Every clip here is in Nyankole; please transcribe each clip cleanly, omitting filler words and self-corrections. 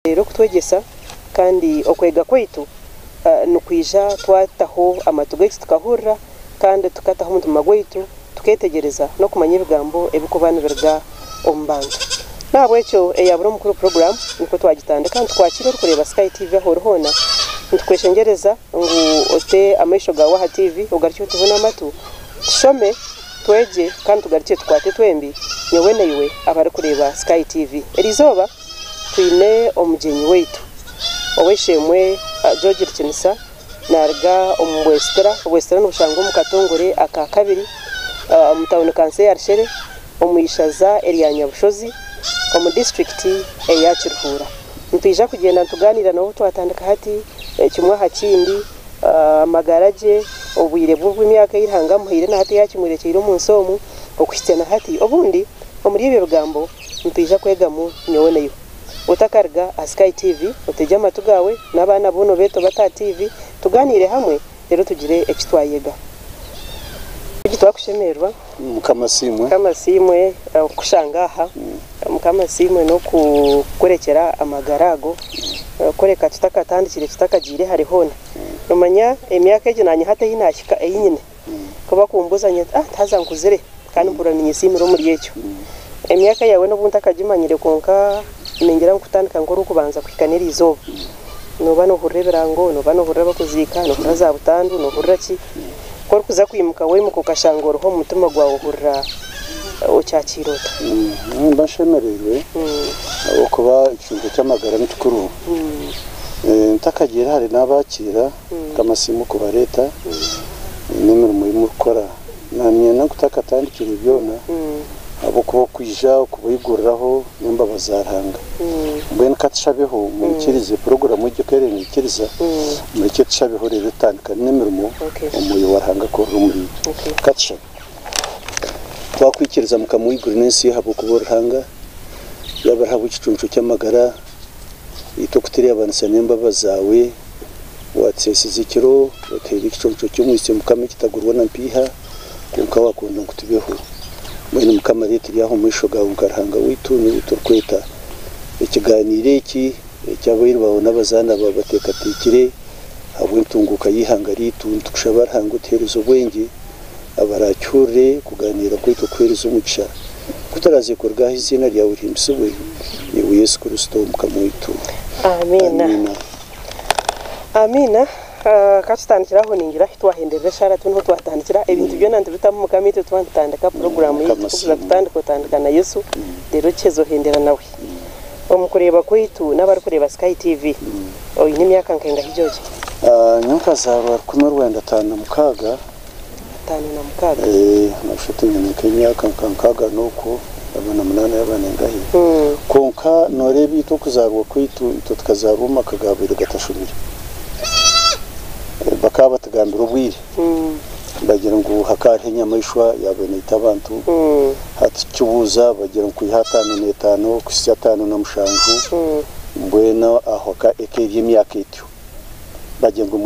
Kutwegyesa kandi okwega kwaitu nikwija twataho amatu gaitu tukahurira kandi tukataho omutima gwaitu tuketegyereza n'okumanya ebigambo ebirikuba nibiruga omu bantu. N'ahabw'ekyo eya Buri Omukuru puroguraamu nikwo twagitandika. Nitukwakira orikureeba Sky TV ahu ori hoona. Nitukweshengyereza ngu ote amaisho gaawe aha tiivi ogarukye oteho n'amatu tushome, twegye kandi tugarukye tukwate twembi nyowe naiwe abarikureeba Sky TV. Eriizooba twine omugyenyi waitu, Ow'eishe-emwe George Rukinisa naaruga omu Bwesitira. Obwesitira nibushangwa omu katongore aka kabiri omu tauni kanso eya Rushere omu ishaza erya Nyabushozi omu disiturikiti eya Kiruhura. Nitwija kugyenda nitugaaniira nawe twatandika hati kimwe aha kindi, amagara gye, obwire bwe obw'emyaka ei Ruhanga amuhaire na hati ei akimworekyeire omu nsi omu okuhitsya na hati. Obundi omuri ebyo bigambo nitwija kwegamu nyowe naiwe. Otakaruga aha Sky TV, otegye amatu gaawe n'abaana boona obeete obate aha TV tugaaniire hamwe reero tugire eki twayega. Twakushemererwa. Mukama asiimwe. Mukama asiimwe okukushanga aha. Mukama asiimwe n'okukurekyera amagara ago. Kureka tutakatandikire tutakagiire hare hoona. Noomanya emyaka egi naanye hati ei naahika ei nyine, ku bakumbuuza ngira nti, ah haza nkuzire kandi mpurira niinyesiimira omuri ekyo. Emyaka yaawe n'obu ntakagimanyire kwonka ningira ngu kutandika nk'orikubanza kuhika n'eriizooba, nooba noohurira ebirango, nooba noohurira abakuziika, noohurira za butandu, noohurira ki. Ku orikuza kwimuka waimuka okashanga oriho omu mutima gwawe ohurira okyakiire ota? Nimba nshemereirwe ahabw'okuba ekiconco ky'amagara ni kikuru. Ntakagiire hare naabakiira Mukama asiimwe okubareeta n'emirimo ei murikukora. Naanye ngu takatandikire byona ahabw'okuba okwija okubaiguriraho n'embabazi za Ruhanga. Mbwenu ka tushabeho mwikirize puroguraamu egi oku eriyo neikiriza, murekye tushabeho reero tutandikane n'emirimo Omwoyo wa Ruhanga akorere omuriitwe. Ka tushabe. Twakwikiriza Mukama w'eiguru n'ensi ahabw'okuba ori Ruhanga, yaaba ori ahabw'ekicuncu ky'amagara, itwe okutureebanisa n'embabazi zaawe, Waatuseesize ekiro, otuhaire ekiconco ky'omwitsyo Mukama ekitagurwa na mpiiha, kwonka waakunda ngu tubeho. Mbwenu Mukama reero turi aha omu maisho gaawe nka Ruhanga waitu, niiwe turikweta. Ekigaaniiro eki eki abairu baawe n'abazaana baawe bateekateekire ahabw'entunguuka y'eihanga ryaitu, nitukushaba Ruhanga otuheereze obwengye, abaraakihurire kugaaniira kwaitu okuheereze omugisha. Ku turaaze kuruga aha eiziina ryawe rihimbisibwe, niiwe Yesu Kristo Mukama waitu. Amiina. Amiina. Ka tutandikire aho ningira ahu twahenderera eshaara tu niho twatandikira. Ebintu byona nitubitamu Mukama itwe twaba nitutandika puroguraamu yaitu. Ku orikuza kutandika otandika na Yesu reero okiheza ohendera nawe. Omu kureeba kwaitu n'abarikureeba Sky TV, oine emyaka nka engahi George? Nyowe nkazaarwa 1956. 56. Noshusha oti nyine nk'emyaka nka nkaaga n'okwo, yaba na munaana yaba nengahi. Kwonka noreeba itwe okuzaarwa kwaitu, itwe tukazaarwa omu maka gaabaire gatashomire. Bakaba batugambira obwire, bagira ngu hakaba hariho enyamaishwa yaabaire neita abantu. Hati tukibuuza bagira ngu kwiha 55 kuhitsya 57, mbwenu aho eka eri emyaka etyo. Bagira ngu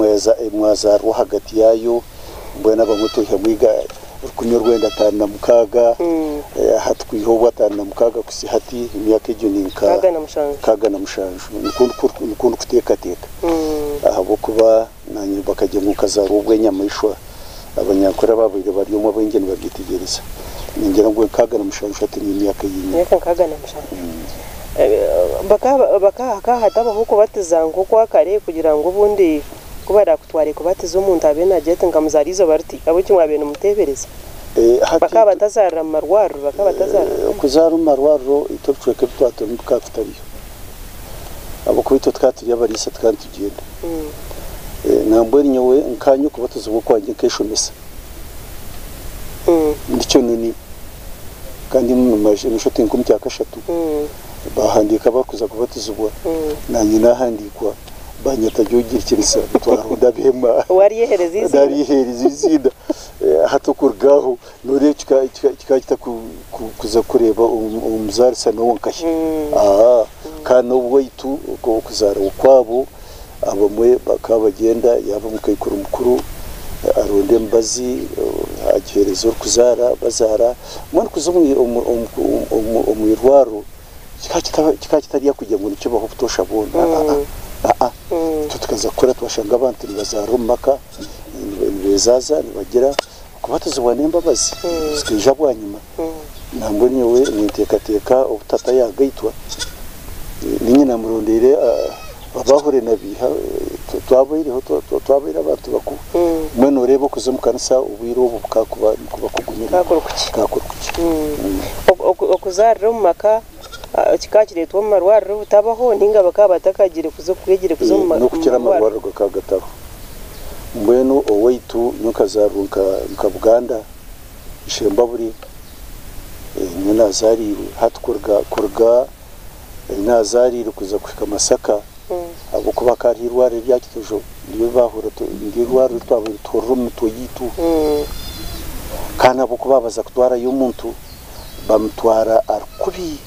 mwazaarwa ahagati yaayo, mbwenu abamwe twihamu 1956, hati kwiha obwo 56 kuhitsya hati emyaka egyo ni nka 67. Nikwo ndikuteekateeka ahabw'okuba naanye bakagira ngu nkazaarwa obw'enyamaishwa, Abanyankore abaabaire bari omu abaingi nibabyetegyereza. Ningira ngu 67 hati niyo myaka ei nyine. Emyaka 67. Bakaba hatabaho okubatiza nk'okwa kare kugira ngu obundi ku baraakutware kubatiza omuntu abe naagira ati nkamuzaara eizooba riti, ahabw'enki mwabaire nimuteebereza? Bakaba batazaarira mu marwariro, bakaba batazaarira nkahi? Okuzaara omu marwariro itwe ebicweka ebi twaturimu bikaba bitariyo ahabw'okuba itwe tukaba turi abariisa tukaba nitugyenda. Nambwenu nyowe nkaanye okubatizibwa okwangye nkeshomesa ndi Kyononi kandi noshusha oti nk'omu kyakashatu bahandiika abarikuza kubatizibwa nanye nahandiikwa banyeta George Rikirisa twarunda abeema Waryehereza eiziina hati okuruga aho noreeba kikaba kitakuza kureeba omuzaarisa n'owa nkahi kandi n'owaitu okuzaara okwabo Abamwe bakaba bagyenda yaaba omukaikuru mukuru aronda emibazi agiheereza orikuzaara bazaara. Mbwenu kuza omu irwariro Kikaba kitari kugira ngu nikibaho obutoosha bwona. Aa, itwe tukaza kukura twashanga abantu nibazaarira omu maka, nibeezaaza, nibagira okubatizibwa n'embabazi zikaija bwanyima. Nambwenu nyowe ninteekateeka obu tata yaagaitwa, niinye naamurondeire abaahurire na biiha, twabaireho twabaire abantu bakuru. Mbwenu nooreeba okuza omu kanisa obwire obu bukaba nikuba kugumire. Kaakuri kukye. Okuzaarira omu maka kikaba kireetwa omu marwariro obutabaho nainga bakaba batakagiire kuza kwegire kuza omu marwariro? N'okukira amarwariro gakaba gatariho. Mbwenu owaitu nyowe nkazaarwa nka Buganda, Ishembabure, niyo naazaariirwe. Hati kuruga kuruga ei naazaariirwe kuza kuhika Masaka ahabw'okuba hakaba hariho eirwariro erya Kitojo niryo baahurira niryo eirwariro eri twabaire tuhurira omu mitwe yaitu. Kandi ahabw'okuba baabaza kutwarayo omuntu bamutwara ari kubi.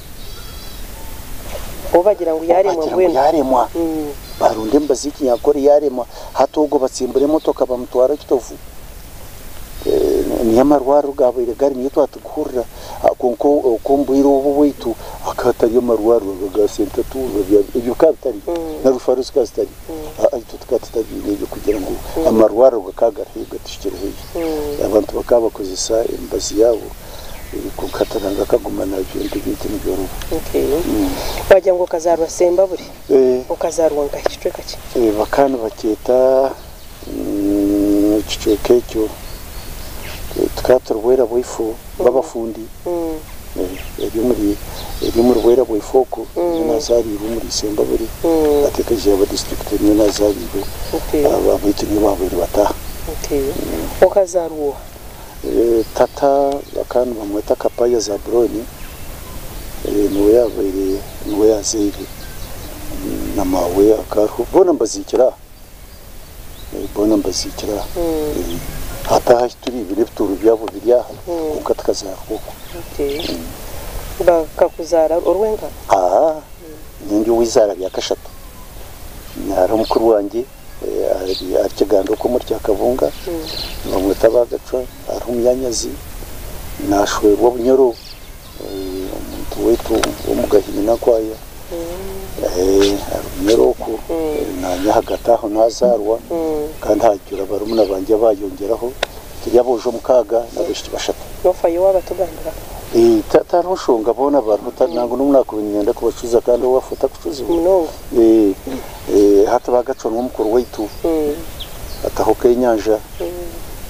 Bo bagira ngu yaaremwa Bagira ngu mbwenu. yaaremwa. Baronda emibazi y'ekinyankore yaaremwa. Hati ogwo batsimbura emotoka bamutwara Kitovu. Niyo amarwariro gaabaire gari niyo twaba turikuhurira. Kwonka okwo omu bwire obu obwaitu hakaba hatariyo amarwariro aga ga sente tuurwa ebyo bikaba bitariyo. Na referral zikaba zitariyo. Itwe tukaba tutabiine ebyo kugira ngu amarwariro gakaba gari haihi gatuhikire haihi. Abantu bakaba bakozesa emibazi yaabo. Kwonka hati Ruhanga akaguma naabihindura ebintu nibyoroba. Okay. Wagira ngu okazaarwa Sembabure? Okazaarwa nkahi? Kicweka ki? Bakaba nibakyeta ekicweka ekyo tukaba turi Bwera Bwaifu b'abafundi eri omuri eri omuri Bwera Bwaifu okwo niyo naazaariirwe omuri Sembabure hati ekaija yaaba disiturikiti niyo naazaariirwe abaitu niyo baabaire bataaha. Okay. Okazaarwa oha? Tata bakaba nibamweta Kapaya Zaburoni, niwe yaabaire niwe yaazaire na maawe akaba ariho. Boona mbaziikire aha, boona mbaziikire aha. Hati aha ahu turi biri ebituuro byabo biri aha kwonka tukazaarwa okwo. Bakakuzaara ori wenka? Aa, nyowe ndi ow'eizaara rya kashatu. Hariho mukuru wangye. Ahari Kiganda okwo omuri Kyakabunga nibamweta Bagacwa, hariho omunyanyazi nashwerwa Bunyoro omuntu waitu w'omu Gahiina Nkwaya, ahari Bunyoro okwo nanye ahagati aho nazaarwa kandi hagira barumuna bangye abayongyeraho turi aboojo mukaaga n'abaishiki bashatu. Nofayo waaba tugambira? Tihariho nshonga boona bariho nangwa n'obu nakuba niinyenda kubacuza kandi owaafa otakucuzibwa. Munonga. Hati Bagacwa niwe mukuru waitu, ataho Kenyanja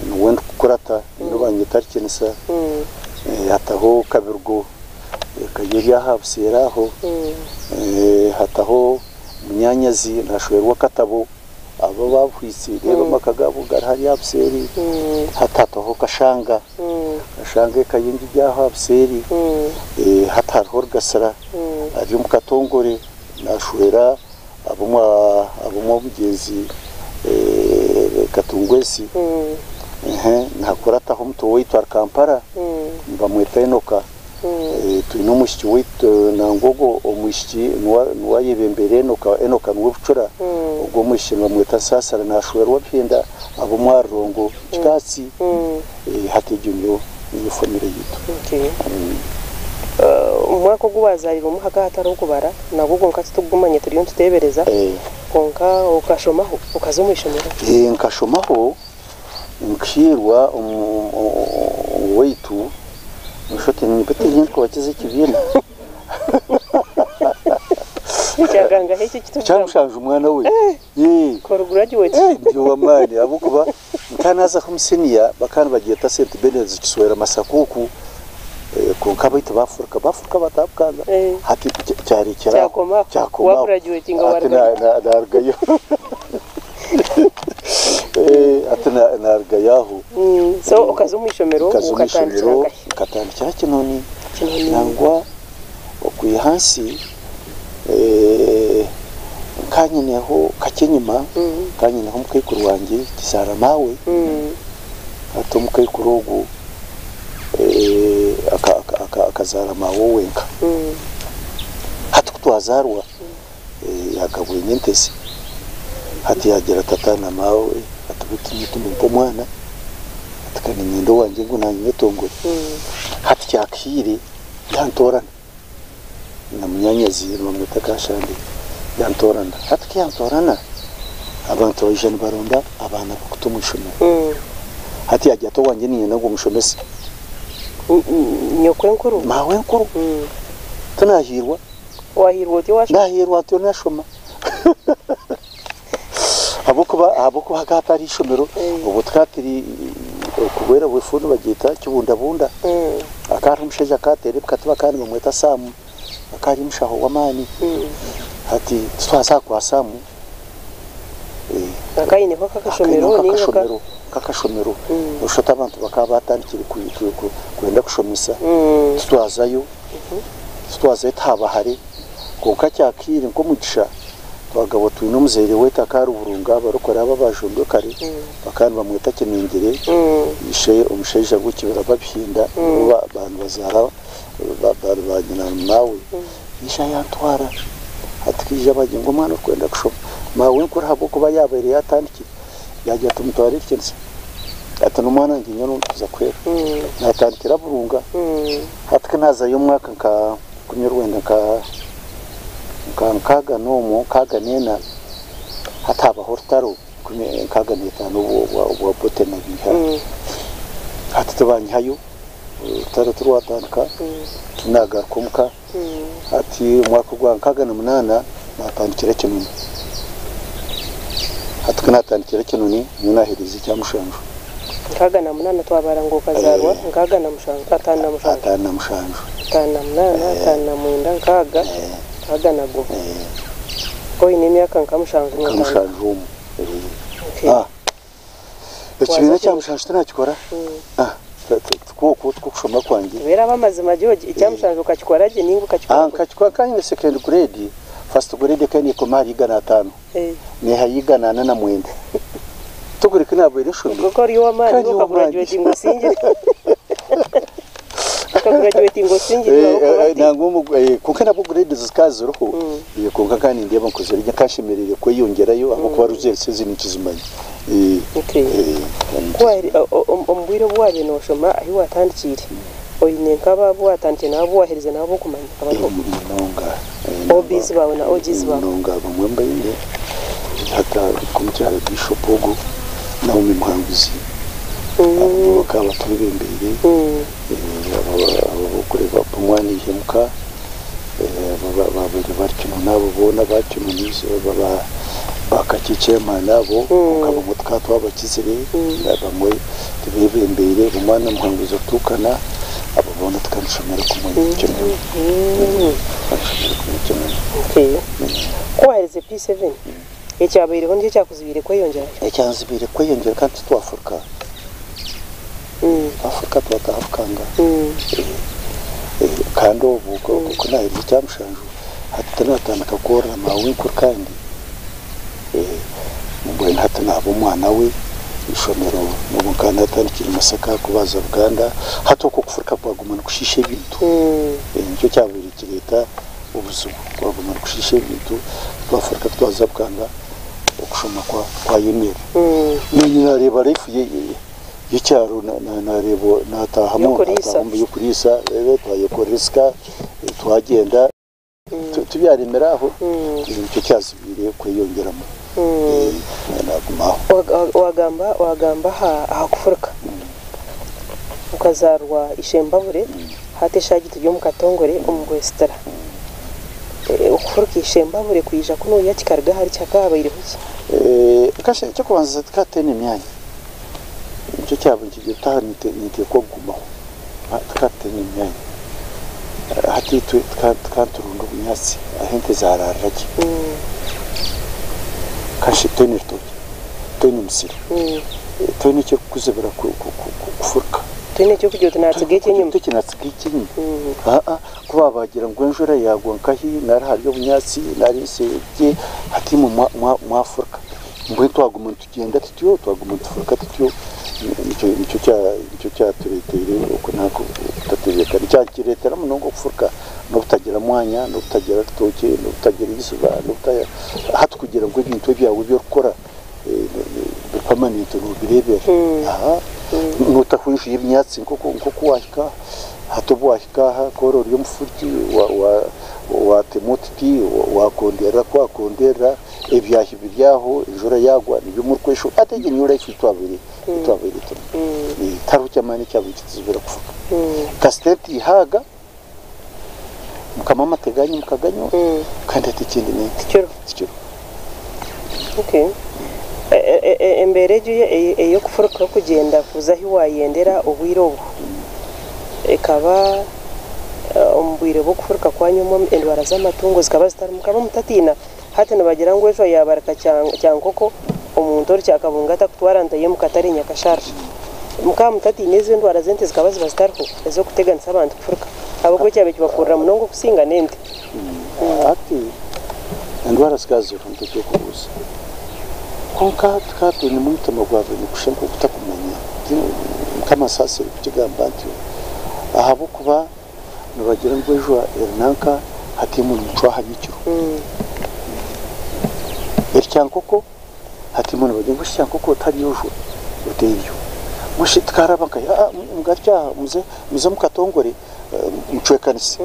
niwe ndikukurata niwe banyeta Arikinisa, hataho Kabirigo eka ye eri aha Buseera aho, hataho munyanyazi nashwerwa Katabo abo ababuhwitsi reeba amaka gaabo gari hariya aha Buseeri, hati hataho Kashanga, Kashanga eka ye eri aha Buseeri, hati hariho Rugasira ari omu Katongore nashwera ab'omwa mugyenzi Katungwesi, nihakurataho omuto waitu ari Kampala nibamweta Enoka, twine omwishiki waitu nangwa ogwo omwishiki niwe ayebembeire Enoka, Enoka niwe bucura, ogwo omwishiki nibamweta Nsaasira nashwerwa Bihenda ab'omwa Rurongo Kikaatsi, hati egyo niyo famire yaitu. Omwaka ogu waazaariirwemu hakaba hatariho kubara, nagwo kwonka titurikugumanya turiyo nituteebereza, kwonka okashomaho, okaza omu ishomero? Nkashomaho, nkahiirwa owaitu, noshusha oti niinye ndikubakiza ekibiina. Ekyagangaho eki eki turikugamba. Kyamushanju mwana we. Kora graduate. Ndi ow'amaani ahabw'okuba ntanazaho omu siniya bakaba nibagyeta St Bened's Kiswera Masakuuku kwonka abaitu bafuruka bafuruka bataaha Bukanga hati kyarekyera aho Kyakoma aho. Kyakomaho hati narugayo hati narugayo aho. So okaza omu ishomero Nkaza omu okatandikira ishomero nkahi? nkatandikira Kinoni Kinoni. nangwa okwiha ahansi nkanyineho kakye enyima nkanyineho omukaikuru wangye kizaara maawe hati omukaikuru ogu akazaara maawe wenka hati kutwazaarwa yagabwine ente ze hati yagira tata na maawe ati beitu nyowe timumpa omwana ati kandi niinyenda owangye ngu nanye nyetongore hati kyakahiire yantoorana. Na munyaanyazi nibamweta Kashande yantoorana. Hati ku yantoorana, abantu baija nibaronda abaana b'okuta omu ishomero. Hati yaagira ati owangye niinyenda ngu omushomese. Nyokwenkuru? Maawenkuru. Tinahiirwa. Waahiirwa otyo waashoma? Naahiirwa ntyo naashoma. Ahabw'okuba ahabw'okuba hakaba hatari ishomero, obwo tukaba turi okubwera bw'efuuni nibagyeta kibundabunda. Hakaba hariho omushaija akaba ateera ebikati bakaba nibamweta Sam. Akaba ari omushaho w'amaani. Hati titwaza aha kwa Sam. Akaba aineho nk'akashomero nainga ka. Nk'akashomero. Noshusha oti abantu bakaba batandikire kwenda kushomesa. Titwazayo. Titwazayo tihaba hare. Kwonka kyakaire nk'omugisha twagabwa twine omuzaire waitu akaba ari Burunga abarikore abo abajundwe kare bakaba nibamweta Kiningire. Ishe omushaija gw'ekibira Babihinda nibo ba nibazaara Bari ba nyina maawe, ishe yantwara. Hati kaija bagira ngu omwana orikwenda kushoma. Maawe enkuru ahabw'okuba yaabaire yaatandikire, yaagira ati mutware ekitinisa. Ati n'omwana wangye nyowe n'orikuza kuhwera. Naatandikira Burunga. Hati ku naazayo omwaka nka ikumi orwenda nka nka nkaaga n'omwo, nkaaga n'ena, hati haabaho orutaro ikumi 65 obwa Obote na Biiha. Hati tibaanyihayo. Orutaro tirwatandika, tinagaruka omuka. Hati omwaka ogwa 68 natandikira Kinoni. Hati ku natandikira Kinoni nyowe naheereza ekya mushanju. 68 twabara ngu okazaarwa 67, 57. 57. 58, 59, 60, 61. Oine emyaka nka mushanju Nka mushanju omwe. Ekibiina kya mushanju tinakikora tikwo tikwo kushoma kwangye. Tubeere ab'amazima George, ekya mushanju okakikora gye nainga okakikora kubi? Nkakikora nkaba nyine second grade, first grade ekaba nekoma ahari 500, nehayo 409. Togureka nabaire nshomire. Obwo okaba ori ow'amaani Nkaba ndi ow'amaani. okagurajuwetinga osingire. Okagurajuwetinga osingire ahabw'okuba oti. Nangwa omu kwonka nabwo grade zikaba ziriho, kwonka nkaba nindeeba nkozire gye, nkaba nshemereire kweyongyerayo ahabw'okuba results ezi ninkizimanya. Omu bwire obu waabaire nooshoma ahu waatandikiire, oine nk'abo abu waatandikire nabo abu waaherize nabo abu okumanya abariho? Munonga. OBs baawe na OGs baawe? Munonga abamwe mbaine hati nk'omukyara Bishop ogu Naomi Muhanguzi abo bakaba batwebembeire, abo abu omwana aihemuka Ababaire bari Kinoni abo boona aba Kinoni ba Kakye chairman abo kwonka abamwe tukaba twabakizire abamwe tibebembeire omwana Muhanguzi Rutuukana abo boona tukaba nitushomera kumwe Kinoni. Tukaba nitushomera kumwe Kinoni. Ku waaherize P7, ekyabaireho nikyo ekyakuzibiire kweyongyerayo? Ekyanzibiire kweyongyera kandi titwafuruka. Afrika twataaha Rukanga kandi obwo ku naaherize ekya mushanju hati tinatandika kworora maawenkuru kandi mbwenu hati naaba omwana we eishomero n'obu nkaba naatandikire Masaka kubanza Buganda hati okwo okufurika kwaguma nikushiisha ebintu nikyo kyabaire nikireeta obuzibu kwaguma nikushiisha ebintu twafurika twaza Buganda okushoma kwayemerera. Naanye naareeba life y'ekyaro naareeba naataahamu y'okuriisa reero twayekorera esika twagyenda tibyaremire aho nikyo kyazibiire kweyongyeramu naaguma aho. Waagamba waagamba aha kufurika okazaarwa Ishembabure hati eshaaha egi turi omu Katongore omu Bwesitira. Okufuruka Ishembabure kwija kunuya kikaruga ahari ki? Hakaba habaireho ki? Eky'okubanza tukaba tutaine emyanya. Nikyo kyaba nikigira oti aha ninteekwa kugumaho. Tukaba tutaine emyanya. Hati itwe tukaba nituronda obunyaatsi ahu ente zaaraarira gye. Kandi shi tutaine rutookye, tutaine musiri, tutaine ekirikukuzibira kufuruka. Tutaine eky'okugira oti naatsiga eki enyima. Tutaine naatsiga eki enyima. Aa ku baabagira ngu enjura yaagwa nkahi nari hariyo obunyaatsi nari ensi eri hati imwe mwafuruka. Mbwenu twaguma nitugyenda tutyo, twaguma nitufuruka tutyo, nikyo kyatureeteire okutatebeekana. Nikyakireetera munonga okufuruka n'obutagira mwanya, n'obutagira rutookye, n'obutagira eiziba, hati kugira ngu ebintu ebyawe ebi orikukora biri permanent nobireebera. Notaho enju y'ebinyaatsi nk'oku waahika aha, hati obu waahika aha ku ori ori omufuruki. Waatema otuti, waakonderera ku waakonderera, ebyahi biri aho, enjura yaagwa nibyo murikweshuka. Hati egyo niyo life ei twabaire ei twabaire turimu. Tihariho ky'amaani ekyabaire kituzibira kufuka. Kasita ente ihaaga, mukama amate gaanyu mukaganywa, kandi hati ekindi n'ente. Tikiriho. Tikiriho. Okay. Embeera egyo ey'okufuruka kugyenda kuza ahu waayendera obwire obwo, ekaba omu bwire bw'okufuruka kwanyu omwo endwara z'amatungo zikaba zitarimu? Mukaba mutatiina? Hati nibagira ngu ejwa yaabarika kyankoko, omuntu ori kyakabungo atakutwara nte ye omu katare Nyakasharira. Mukaba mutatiina ezo endwara z'ente zikaba ziba zitariho ez'okuteganisa abantu kufuruka? Ahabw'okuba ekyabaire kibakurira munonga okusinga n'ente. Hati endwara zikaba ziriho nteky'okubuuza. Kwonka tukaba twinemu omutima gwa buri kusha nk'ogutakumanya. Mukama ansaasire kukigamba ntyo, ahabw'okuba nibagira ngu ejwa eri nanka hati imwe nimucwaha nyekiro. Eri kyankoko hati imwe nibagira ngu eki kyankoko tihariyo jwa oteeriyo. Mbwenu shi tukaraba nkahi? Aa mugarukye aha muze muze omu katongore mucwekanise.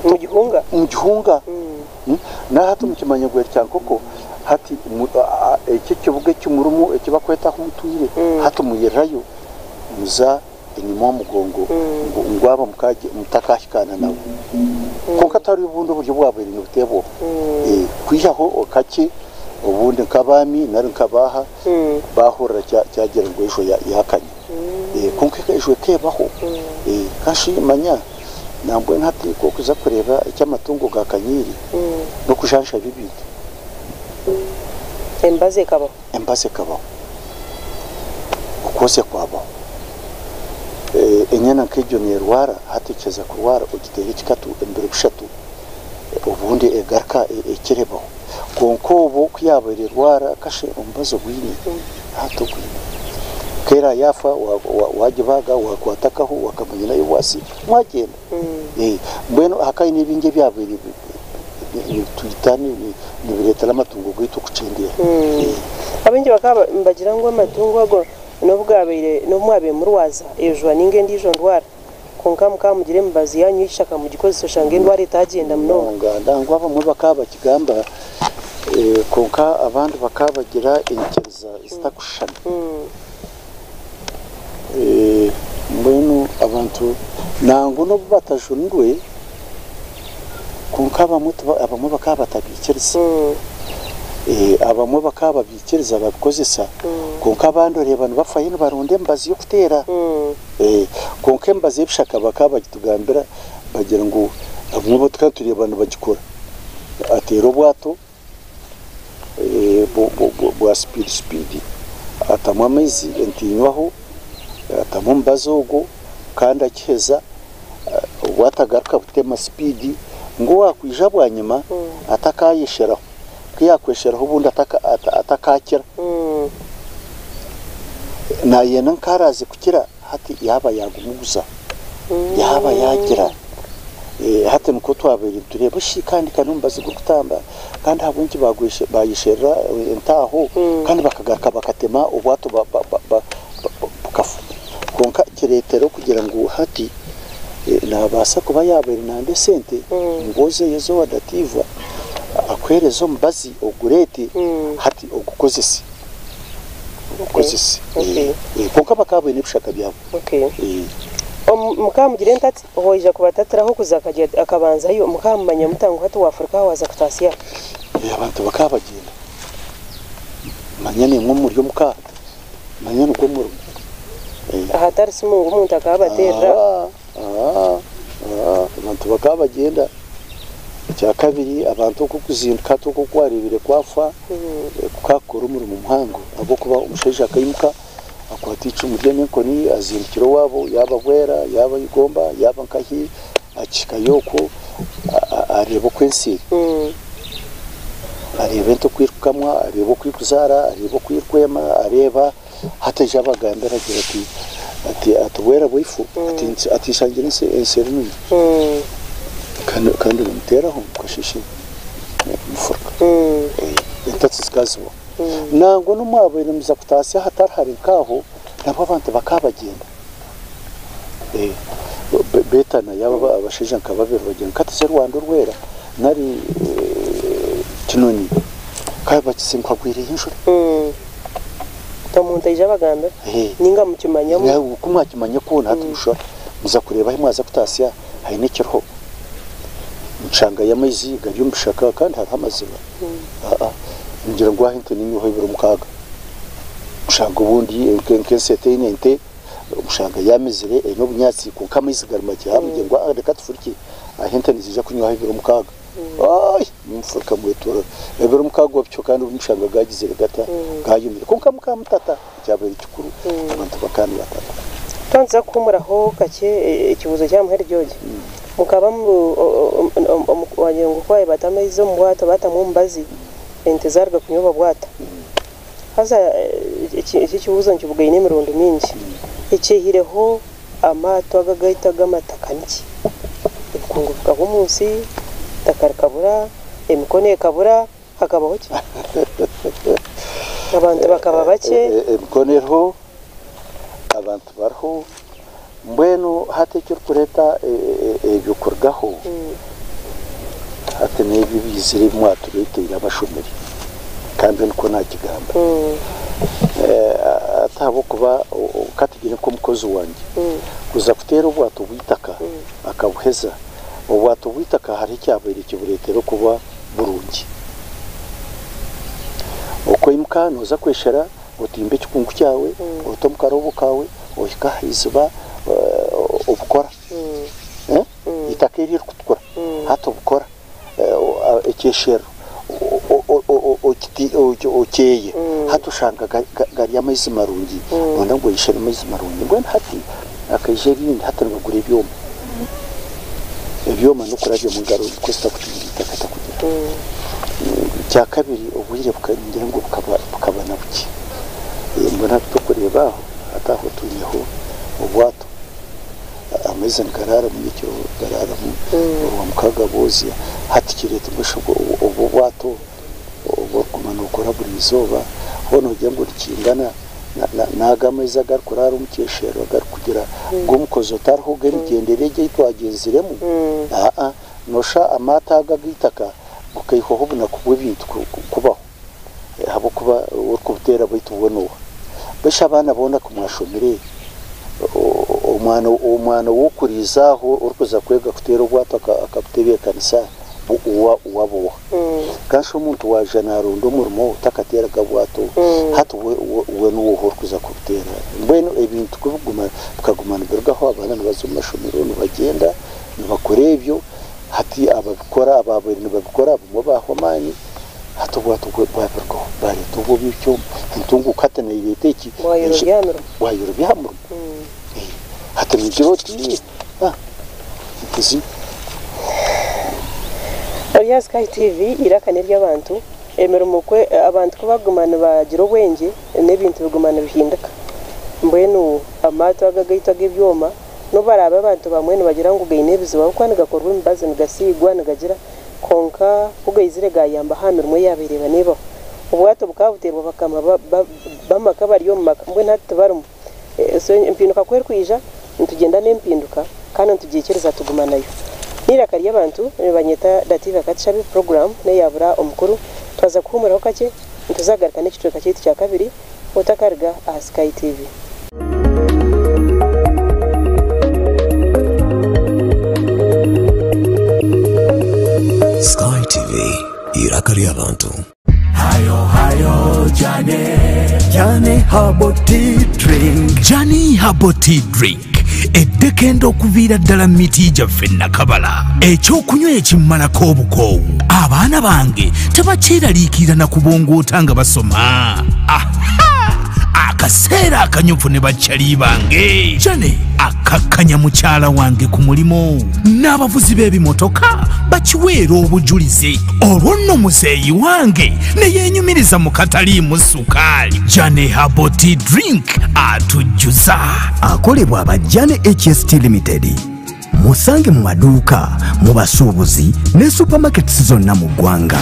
Mugihunga? Mugihunga. Nahati mukimanya ngu eri kyankoko hati eki ekibuga eki murimu eki barikweta ahu mutwire hati mwirirayo muza enyima omu mugongo ngu aba mutakahikaana nabo. Kwonka tihariho obundi oburyo obwabaire nibuteebwaho kwihaho kakye obundi nk'abaami nari nk'abaaha baahurira kyagira ngu ejo yaakanya. Kwonka ejo ekeebaho. Kandi manya nambwenu hati ku orikuza kureeba eki amatungo gaakanyiire n'okujanjaba ebintu. Emibazi ekabaho? Emibazi ekabaho. Okwozya kwabaho. Enyana nk'egyo neerwara, hati ekiheza kurwara ogiteera ekikatu omu biro bishatu obundi egaruka ekirebaho. Kwonka obwo ku yaabaire erwara kashe omubazi ogwine, hati ogwine. Ku eraabe yaafa waagibaaga waakwata akahu wakamanya nayo waasi mwagyenda. Mbwenu hakaba haine ebingi ebyabaire nibitwita nibireetera amatungo gaitu okukyendeera. Abaingi bakaba nibagira ngu amatungo ago n'obu gaabaire n'obu mwabaire murwaza ejwa nainga endiijo ndwara, kwonka mukaba mugira emibazi yaanyu y'ekishaka mugikozesa oshanga endwara etaagyenda munonga. Nangwa abamwe bakaba bakigamba kwonka abandi bakaba bagira enyikiriza zitakushushana. Mbwenu abantu nangwa n'obu batajunirwe kwonka abamwe bakaba batabiikiriza. Abamwe bakaba babiikiriza babikozesa kwonka abandi oreeba nibafayo nibaronda emibazi y'okuteera. Kwonka emibazi y'ebishaka bakaba bagitugambira bagira ngu abamwe bo tukaba nitureeba nibagikora. Ateera obwato bwa sipiidi sipiidi atamu amaizi ente enywaho, atamu omubazi ogwo kandi akiheza obwato agaruka abutema sipiidi ngu owaakwija bwanyima atakaayesheraho. Ku yaakwesheraho obundi atakaakira. Naayenda nk'araaze kukira hati yaaba yaagumuguza, yaaba yaagira. Hati nikwo twabaire nitureeba shi kandi ka n'omubazi gurikutamba kandi ahabw'enki baayesherera entaaho kandi bakagaruka bakatema obwato bukafa. Kwonka kireetera okugira ngu hati naabaasa kuba yaabaire nayenda esente ngu ozeyo oze owa Dativa akuheereze omubazi ogureete hati ogukozese. Ogukozese. Kwonka bakaba baine ebishaka byabo. Mukaba mugira entatsi owaija kubatatiraho kuza akabanzayo mukaba mumanya muta ngu hati wafuruka aha waaza kutaasya aha? Abantu bakaba bagyenda. Manya naimwe muri omuka manya nigwo murimo. Ahatari simu ngu omuntu akaabateerera? Abantu bakaba bagyenda. Ekyakabiri abantu oku okuzinduka hati oku okwareebire kwafa kukakukora omurimo muhango ahabw'okuba omushaija akaimuka akwata eicumu rye n'enkoni azindukira owaabo yaaba Bwera yaaba Igomba yaaba nkahi akihikayo okwo areeba oku ensi eri. Areeba ente oku erikukamwa, areeba oku erikuzaara, areeba oku erikwema, areeba hati aija abagambira agira ati ati ati Bwera bwaifu ati ati nshangire ensi eri nungi kandi nimuteeraho mukasheeshe mufuruka. Entatsi zikaba zibaho. Nangwa n'obu mwabaire nimuza kutaasya ahatari hare nk'aho, nabwo abantu bakaba bagyenda. Beetana yaaba abashaija nka babiri bagira ngu ka tuze Rwanda orwera nari Kinoni ka bakize ngu hagwireyo enjura. Omuntu aija abagambira ninga mukimanyamu. Ku mwakimanya kwona hati mushusha muza kureeba ahi mwaza kutaasya haine ekiriho. Nshangayo amaizi gari omu bishaka kandi hariho amaziba. Ningira ngu aha ente niinyweho ebiro mukaaga. Nshanga obundi nk'ensi etaine nte. Oshanga yamezire eine obunyaatsi kwonka amaizi gari makye hamugira ngu reka tufurukye aha ente niziija kunywaho ebiro mukaaga. Ai nimufurika mwetorora ebiro mukaaga obityo kandi omushanga gagizire gata gayomire kwonka mukaba mutata ekyabaire kikuru abantu bakaba nibatata. Twandiza kuhumuraho kakye ekibuuzo kya muheru George. Mukaba wagira ngu ku bata amaizi omu bwato batamu omubazi ente zaruga kunywa obwo bwato. Haza eki ekibuuzo nikibugaine emirundi mingi. Ekyehireho amaato ago agaitu ag'amataka niki? Ebikungu bikahwa omu nsi, eitaka rikabura, emikono ekabura, hakabaho ki? Abantu bakaba bakye. Emikono eriho, abantu bariho, mbwenu hati ekirikureeta ebyo kurugaho hati n'ebyo ebiizire ebi mwatureeteire abashomire kandi nikwo naakigamba. Hati ahabw'okuba ka tugire nk'omukozi wangye kuza kuteera obwato bw'eitaka akabuheza, obwato bw'eitaka hariho ekyabaire kibureetera okuba burungi. Okaimuka nooza kweshera Otimba ekikungu kyawe, ote omu karobo kaawe, ohike aha iziba obukora. Eitaka eri erikutukura hati obukora ekyesherero okyeye hati oshanga gari amaizi marungi noyenda ngu oyeshere amaizi marungi. Mbwenu hati hakaija ebindi hati nibagura ebyoma, ebyoma n'okurabyamu engaro because takutimba eitaka takugira. Ekyakabiri obwire ningira ngu bukaba na bukye. Mbwenu hati torikureeba aho, hati aho twineho obwato, amaizi nigaraaramu nyekiro garaaramu orwamukaaga bwozya, hati kireeta ngu shi obwo obwato obu orikuguma nookora buri izooba hoona noogira ngu nikingana n'ago amaizi agarikuraara omu kyeshero agarikugira ngu omukozi otariho g'emigyendere egi ei twagyenziremu? Aa. Noshusha amaato ago ag'eitaka gukaihwaho obunaku bw'ebintu kubaho, ahabw'okuba orikubuteera baitu bwo n'oha? Mbwenu shi abaana boona ku mwashomire, omwana omwana ow'okuriiza aho orikuza kwega kuteera obwato akabutebeekanisa waaba oha? Kandi shi omuntu waaija naaronda omurimo takateeraga bwato, hati we niwe oha orikuza kubuteera? Mbwenu ebintu ku biguma bikaguma nibirugaho abaana nibaza omu mashomero nibagyenda. Nibakora ebyo, hati ababikora abaabaire nibabikora abamwe baahwa amaani, hati obwato bwabirugaho baareeta obw'ebyoma. Entunguuka hati neereeta eki? Bwayorobya aha mirimo. Bwayorobya aha murimo. Hati noogira oti ente Ori aha Sky TV, eiraka n'ery'abantu. Emirimo ku abantu ku barikuguma nibagira obwengye, n'ebintu biguma nibihinduka. Mbwenu amaato ago agaitu ag'ebyoma. N'obu baraabe abantu bamwe nibagira ngu gaine ebizibu ahabw'okuba nigakorwa emibazi, nigasiigwa, nigagira, kwonka ku gaizire gaayamba aha mirimo eyaabaire eba neebaho. Obwato bukaba buteerwa bakama b'amaka bari omu maka, mbwenu hati tibarimu. So empinduka ku erikwija, nitugyenda n'empinduka kandi nitugiikiriza tuguma nayo. N'eiraka ry'abantu nibanyeta Dativa Katushabe, puroguraamu n'eya Bura Omukuru. Twaza kuhuumuraho kakye, nituza kugaruka n'ekicweka kyaitu kya kabiri. Otakariga aha Sky TV. Sky TV, eiraka ry'abantu. Jani Herbal Tea Drink eddekenda okuviira ddala mu miti gyaffe Nakabala. Ekyokunywa ekimmalako obukoowu. Abaana bange tebakyeraliikirira na kubongoota nga basoma. Aha! Akaseera akanyuvu ne bakyali bange. Jane akkakkanya mukyala wange ku mulimu. N'abavuzi b'ebimotoka bakiweera obujulizi. Olwo nno muzeeyi wange ne yeenyumiriza mu kataliimu sukaali. Jane Herbal Tea Drink atujjuza. Akolebwa aba Jane HST Limited. Musange mu maduuka, mu basuubuzi ne supermarkets zonna mu ggwanga.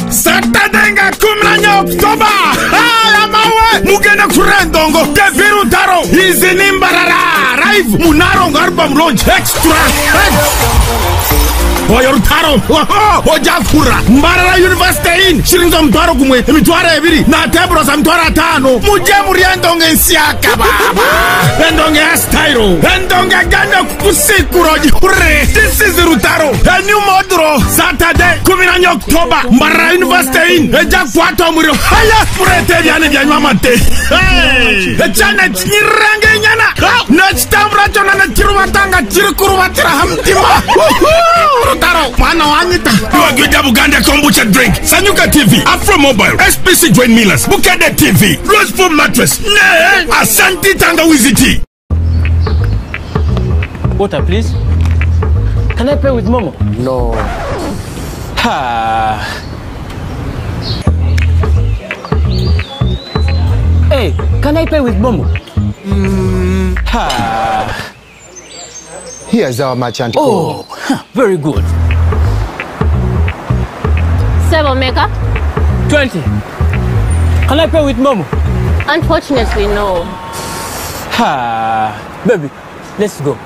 Saturday nga 14 October aya mawe mugende kure endongo Devi Rutaro izi ni Mbarara live. Live mu Narongo Album Launch Extra Hits. Oyo Rutaro ojakuhurira Mbarara University Inn shiringi 10,000, 20,000 na teburo za 50,000. Muje muri endongo ensyaka baaba, endongo eya sitayiro, endongo egenda kukusikura ogihurire. This is Rutaro, a new model, Saturday 14 October, Mbarara University Inn eja kukwata omuriro. Haya! Mureete ebyana ebyanywa amate. Hey! Ekyana ekinyirira ng'enyana n'ekitambura kyona nikirubata nga kirikurubatira aha mutima. Wuhuu! Rutaro, mwana wanyita. Niwagwija Buganda Kombucha Drink, Sanyuka TV, Afro Mobile, SPC Grain Millers, Bukedde TV, Rose Foam Mattress ne Asante Tangawizi Tea. Water, please. Can I pay with Momo? No. Ha. Hey, can I pay with Momo? Ha. Here's our merchant code. Oh, huh, very good. Sebo Mega? 20. Can I pay with Momo? Unfortunately, no. Ha. Baby, let's go.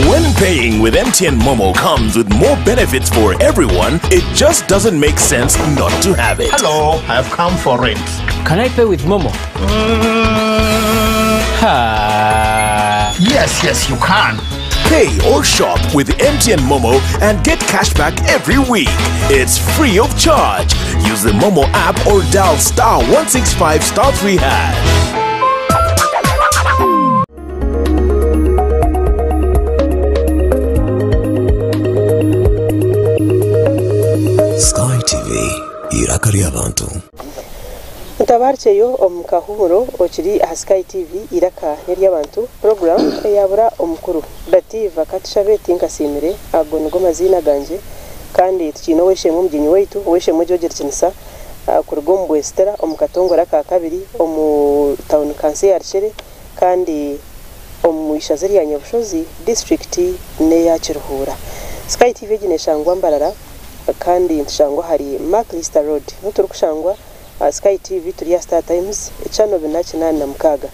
When paying with MTN Momo comes with more benefits for everyone, it just doesn't make sense not to have it. Hello, I've come for rent. Can I pay with Momo? Ha. Yes, yes, you can. Pay or shop with MTN Momo and get cash back every week. It's free of charge. Use the Momo app or dial star 165 star 3 hash. Sky TV, eiraka ry'abantu. Ntabarukyeyo omu kahuumuro okiri aha Sky TV eiraka n'ery'abantu puroguraamu eyabura omukuru Dativa Katushabe Tinkasiimire ago nigo maziina gangye kandi tukiine ow'eishe-emwe omugyenyi waitu ow'eishe-emwe George Rukinisa kuruga omu Bwesitera omu katongore aka kabiri omu tawuni kanso eya Rukiri kandi omu ishaza erya Nyabushozi disiturikiti n'eya Kiruhura. Sky TV egi neeshangwa Mbarara kandi nitushangwa ahari Maclister Road. Niho turikushangwa aha Sky TV turi aha Star Times channel 486.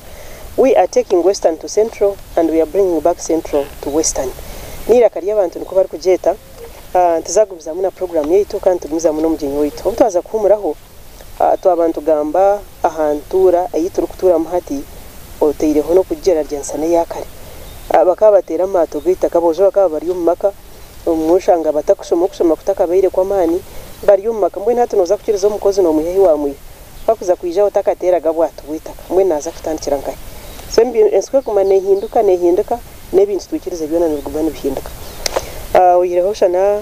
We are taking Western to Central and we are bringing back Central to Western. N'eiraka ry'abantu nikwo barikugyeta. Nituzagumizamu na puroguramu yaitu kandi tugumizamu n'omugyenyi waitu. Obu twaza kuhuumuraho, twaba nitugamba aha ntuura ei turikutuuramu hati otaireho n'okugigyeragyeranisa n'eya kare. Bakaba bateera amaato g'eitaka, aboojo bakaba bari omu maka, obumwe oshanga batakushoma, okushoma kutakabaire kw'amaani, bari omu maka. Mbwenu hati nooza kukiriza omukozi noomwiha ahi waamwiha? Ku akuza kwija otakateeraga bwato bw'eitaka, mbwenu naaza kutandikira nkahi? So ensi ku erikuguma neehinduka neehinduka, n'ebintu twikirize byona nibiguma nibihinduka. Oihireho shana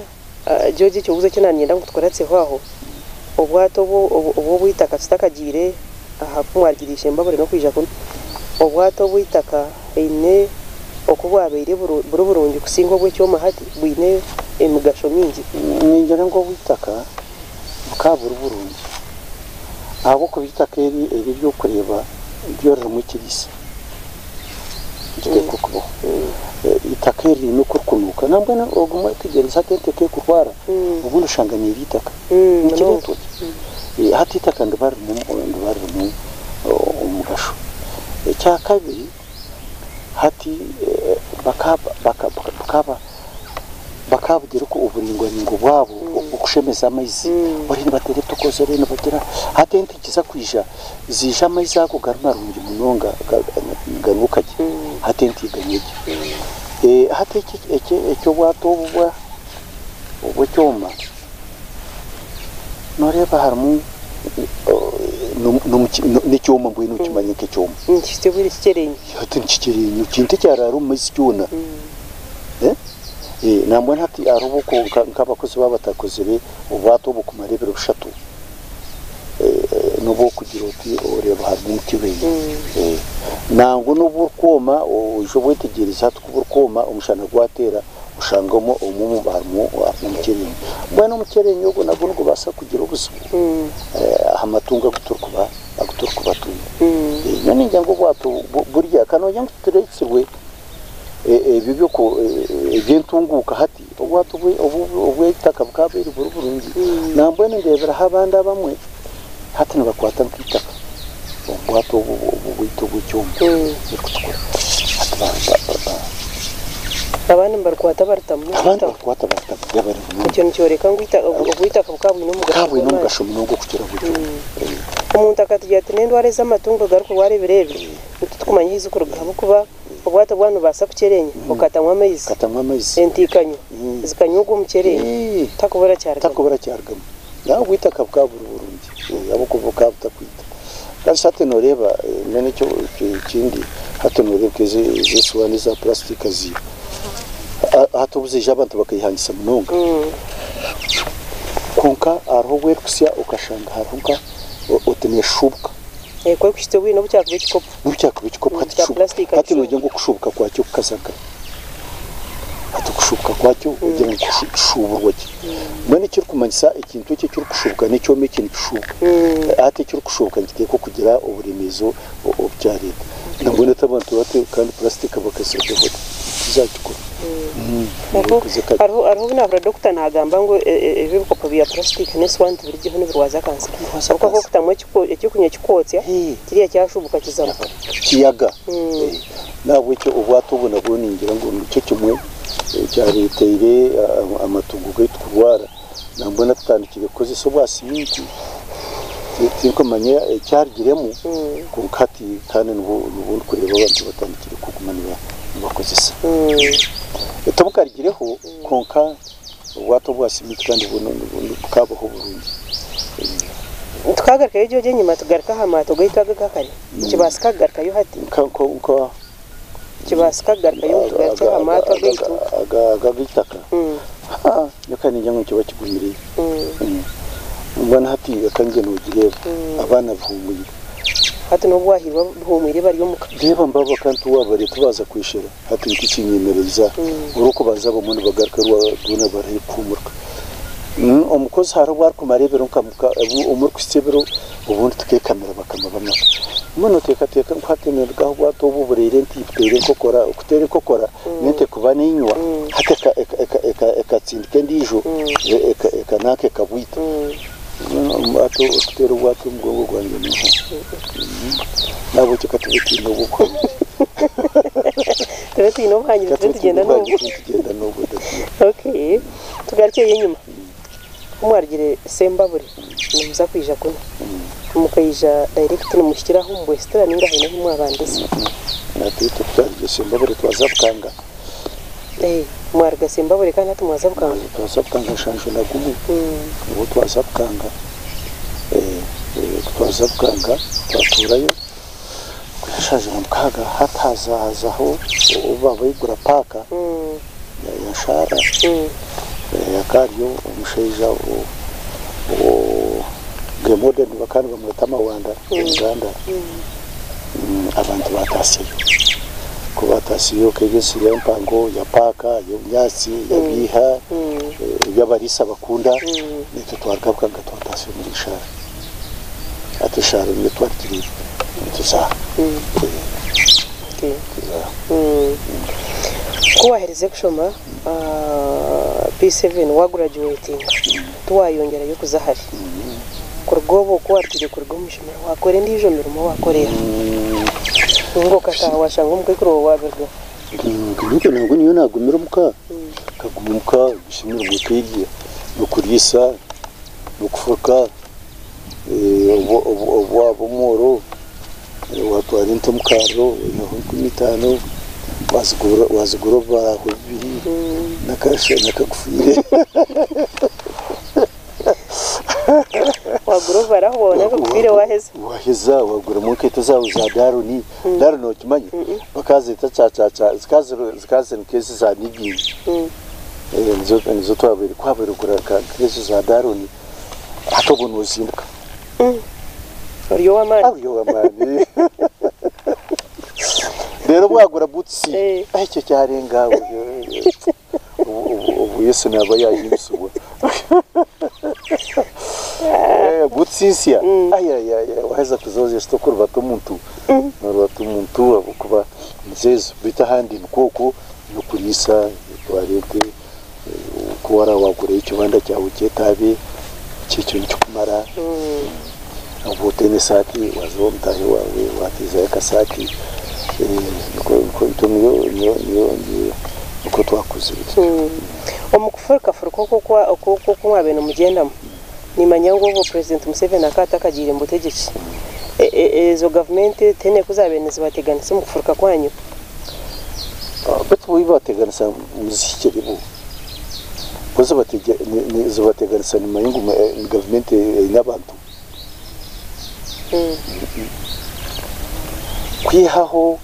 George ekibuuzo eki naaniinyenda ngu tukuratseho aho, obwato obw'obw'eitaka tutakagiire aha ku mwarugiire Ishembabure n'okwija kunu, obwato obw'eitaka haine oku bwabaire buri burungi kusinga obw'ekyoma hati, bwine emigasho mingi? Ningira ngu obw'eitaka bukaba buri burungi ahabw'okuba eitaka eri ery'okureeba ryo ririmu ekiriisa. Nikiteekwa kubaho. Eitaka eri riine oku ririkunuuka. Nambwenu ogumwe otegereze hati ente ku erikurwara, obundi oshanga neerya eitaka. Nikireetwa ki? Hati eitaka niriba ririmu riba ririmu omugasho. Ekyakabiri, hati bakaba Bakaabugira oku oburingwaringwa bwabo bw'okushemeza amaizi, bariyo nibateera ebitokozi, bariyo nibagira. Hati ente nikiza kwija ziije amaizi ago gari marungi munonga niganuuka gye, hati ente eganywe gye. Hati eki eky'obwato obu obw'ekyoma nooreeba harimu n'ekyoma mbwenu okimanye nk'ekyoma. Nikihitsya obwire kikyerenyo. Hati nikikyerenyo, ekintu ekyaraara omu maizi kyona. Nambwenu hati hariho obu nk'abakozi baaba batakozire obwato obwo kumara ebiro bishatu, n'obu orikugira oti oreeba harimu omuti reyini. Nangwa n'obu orikwoma oija obwetegyereza hati ku burikwoma omushana gwateera oshanga omwe harimu omukyereenyo. Mbwenu omukyereenyo ogwo nagwo nigubaasa kugira obuzibu aha matungo agu turikuba twine. Nyowe ningira ngu obwato burya ka noogira ngu titureetsirwe Ebyo by'oku eby'entunguuka hati obwato obw'eitaka bukaabaire buri burungi. Nambwenu ndeeberaho abandi abamwe hati nibakwata nk'eitaka omu bwato obu obwaitu obw'ekyoma erikutukura. Hati Abandi nibarikwata baritamu Abandi barikwata baritamu yaaba riri munonga. Ekyo nikyoreka ngu obwitaka bukaba bwine omugasho Bukaba bwine gw'amaani. omugasho munonga okukira butyo. Omuntu akatugira ati n'endwara ez'amatungo garikurwara ebiro ebi titurikumanya ahu zirikuruga ahabw'okuba obwato bwaba nibubaasa kukyerenya okatamu amaizi, ente ikanywa zikanywa ogwo omukyerenya takubura kyarugamu. Takubura kyarugamu. Nawe obwitaka bukaba buri burungi ahabw'okuba bukaba butakwita. Kandi shi hati nooreeba mbwenu ekyo ekindi hati nooreeba nk'ezi ezi esuwaani eza purasitika zi hati obu zaija abantu bakaihangisa munonga. Kwonka hariho obu erikusya okashanga hariho nka oti neeshuubuka. Ku erikuhitsya obwire n'obu kyakuba ekikopo. N'obu kyakuba ekikopo hati Kya kishuubuka. purasitika Hati kishuubuka. noogira ngu okushuubuka kwakyo kukaza nkahi? Hati okushuubuka kwakyo ogira ngu kishuuburwa gye. Mbwenu ekirikumanyisa ekintu eki ekirikushuubuka n'ekyoma eki nikishuubuka. Hati ekirikushuubuka nikiteekwa kugira oburemeezi obu kyareeta. Nambwenu hati abantu hati kandi purasitika bakazirugaho tizakikora. Hariho obu naahurira dokita naagamba ngu ebi ebikopo bya purasitika n'esuwaani tibirigyeho nibirwaza kansa. Ahabw'okuba ku orikutamu ekyokunywa kikwotsya, kiriya kyashuubuka kizamu. Kiyaga. N'ahabw'ekyo obwato obu nabwo ningira ngu nikyo kimwe ekyareeteire amatungo gaitu kurwara. Nambwenu tutandikire kukozesa obwa siminti, tinkumanya ekyarugiremu kwonka hati kandi nibwo ndikureeba abantu batandikire kuguma nibakozesa. Tibukarugireho kwonka obwato obwa siminti kandi bwo bukabaho burungi. Tukagarukayo gye enyima tugaruke aha maato gaitu aga aga kare? Nikibaasika kugarukayo hati? Nikibaasika kugarukayo ngu tugarukye aha maato agaitu? Aga ag'eitaka? Nyowe ka ningira ngu nikiba kigumire. Mbwenu hati reka ngye noogireeba, abaana bihuumwire. Hati n'obu waahirwe bihuumwire bari omuka. Reeba mbaba kandi tiwaabareeta baaza kweshera. Hati ntikinyemereza. Orw'okubanza abamwe nibagaruka boona bari haihi kuhuumurika. Omukozi hariho obu arikumara ebiro nka omurikuhitsya ebiro obundi tukeekamira bakama b'amaka. Mbwenu nooteekateeka ngu hati niruga aha obwato obu buraire nti buteire enkokora, okuteera enkokora n'ente kuba nenywa hati ekatsindika endiijo ekananka ekabwita. Mbwenu hati okuteera obwato omu mugongo gwangye ninka? N'ahabw'ekyo ka tube twine obw'okuhamya. Tube twine obuhangire tube nitugyenda n'obwo. Tube nitugyenda n'obwo. Okay. Tugarukyeyo enyima, ku mwarugire Sembabule nimuza kwija kunu, mukaija direct nimuhikira aho omu Bwesitira ninga haine ahu mwabandize? Naitwe ku twarugire Sembabule twaza Bukanga. Mwaruga Sembabule kandi hati mwaza Bukanga? Twaza Bukanga 71 nibwo twaza Bukanga. Ku twaza Bukanga twatuurayo 76 hati hazaho obu baabaigura paaka. Ya Shaara hakaba hariyo omushaija Gemodeni bakaba nibamweta Mawanda Omuganda abantu baataasyayo. Ku baataasyayo ekaba ensi y'empango ya paaka y'obunyaatsi ya biiha ebi abariisa bakunda naitwe twaruga Bukanga twataasya omuri Shaara. Hati Shaara niyo twarugire nituza aha. Ku waaherize kushoma P7 waagurajuwetinga tiwaayongyerayo kuza hare. Kuruga obwo ku waarugire kuruga omu ishomero waakora endiijo mirimo waakora eha? Ninga okataaha waashanga omukaikuru waawe waabirugaho? Nyowe nangwa niyo naagumire omuka, nkaguma omuka emirimo nkeerya, n'okuriisa, n'okufuruka, obu waaba omworo. Waatwara ente omu kaariro oihaho 50,000, waazigura obubaraho bubiri n'akagufiire. Waagura obubaraho bwawe n'akagufiire waaheza. Waaheza waaguramu enkaito zaawe za daroni. Daroni okimanya? Bakazeeta kyakyaakya zikaba ziri nk'ezi za nigini. Nizo twabaire ku waabaire ogura nk'ezo za daroni hati obwo noozinduka. Ori ow'amaani. Ori ow'amaani. Reero bwagura buutsi, ekyo kyarenga obu Yesu naaba yaahimbisibwa. Buutsi nsya, ayayaya waaheza kuzoozya shi tokurubata omuntu, noorubata omuntu ahabw'okuba nizo ezo. Beitu ahandi nikwo okwo, n'okuriisa, otwara ente, Ku waraabe waagurayo ekibanda kyawe ky'etaabe, ekyo nikikumara. Waaba otaine saati, waaza owa mutaahi waawe waateezayo akasaati. Nikwo nikwo twakuzire tutyo. Omu kufurukafuruka okwo oku mwabaire nimugyendamu, nimanya ngu obwo Purezidenti Museveni akaba atakagiire mu butegyeki. Ezo gavumenti tihaine ku zaabaire nizibateganisa omu kufuruka kwanyu? Beitu bo ebibateganisa nizihikire bo. Bo zibateganisa nimanya ngu gavumenti eine abantu. Kwihaho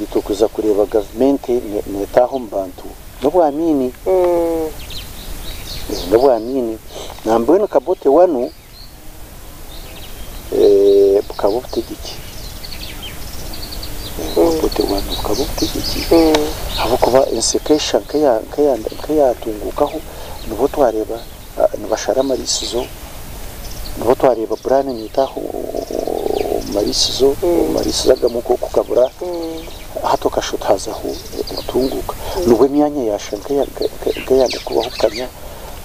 itwe kuza kureeba gavumenti neetaaha omu bantu n'obwamiini. N'obwamiini. Nambwenu Kabote wanu bukaba obutegyeki. Obote wanu bukaba obutegyeki. Ahabw'okuba ensi ekeshusha nk'eyatunguukaho nibwo twareeba nibashara amariisizo, nibwo twareeba puraani neetaaha omu mariisizo, omu mariisizo agamwe kukabura, hati okashusha oti haazaho entunguuka. Nibwo emyanya yaashusha nk'eyanda kubaho kukanya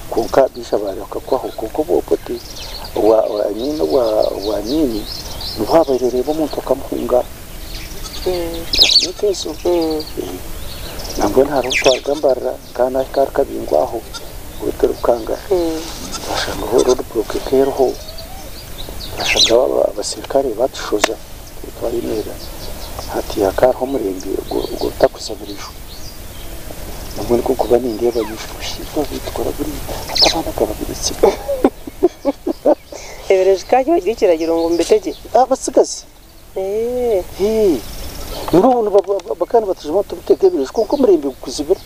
kwonka baija baareka kubaho. Kwonka obwa Obote I mean obwa Amiini nibwo waabaire oreeba omuntu okamuhunga. Gavumenti ezo. Nambwenu hariho obu twaruga Mbarara nkaba nahika ahari Kabingo aho ow'etari Bukanga twashangaho road block ekaba eriho twashangaho abasirikare batushoza twayemerera hati hakaba hariho omurembe ogutakuza burijo nambwenu ku nkuba nindeeba nyijuka twabaire nitukora buriya hati abaana nkababiretse. Ebireju ka kiba kiri ekiragiro ngu mubitegye? Abatsigazi. Nibwo bakaba nibatujuma tubiteeka ebireju kwonka omurembe gukuzibira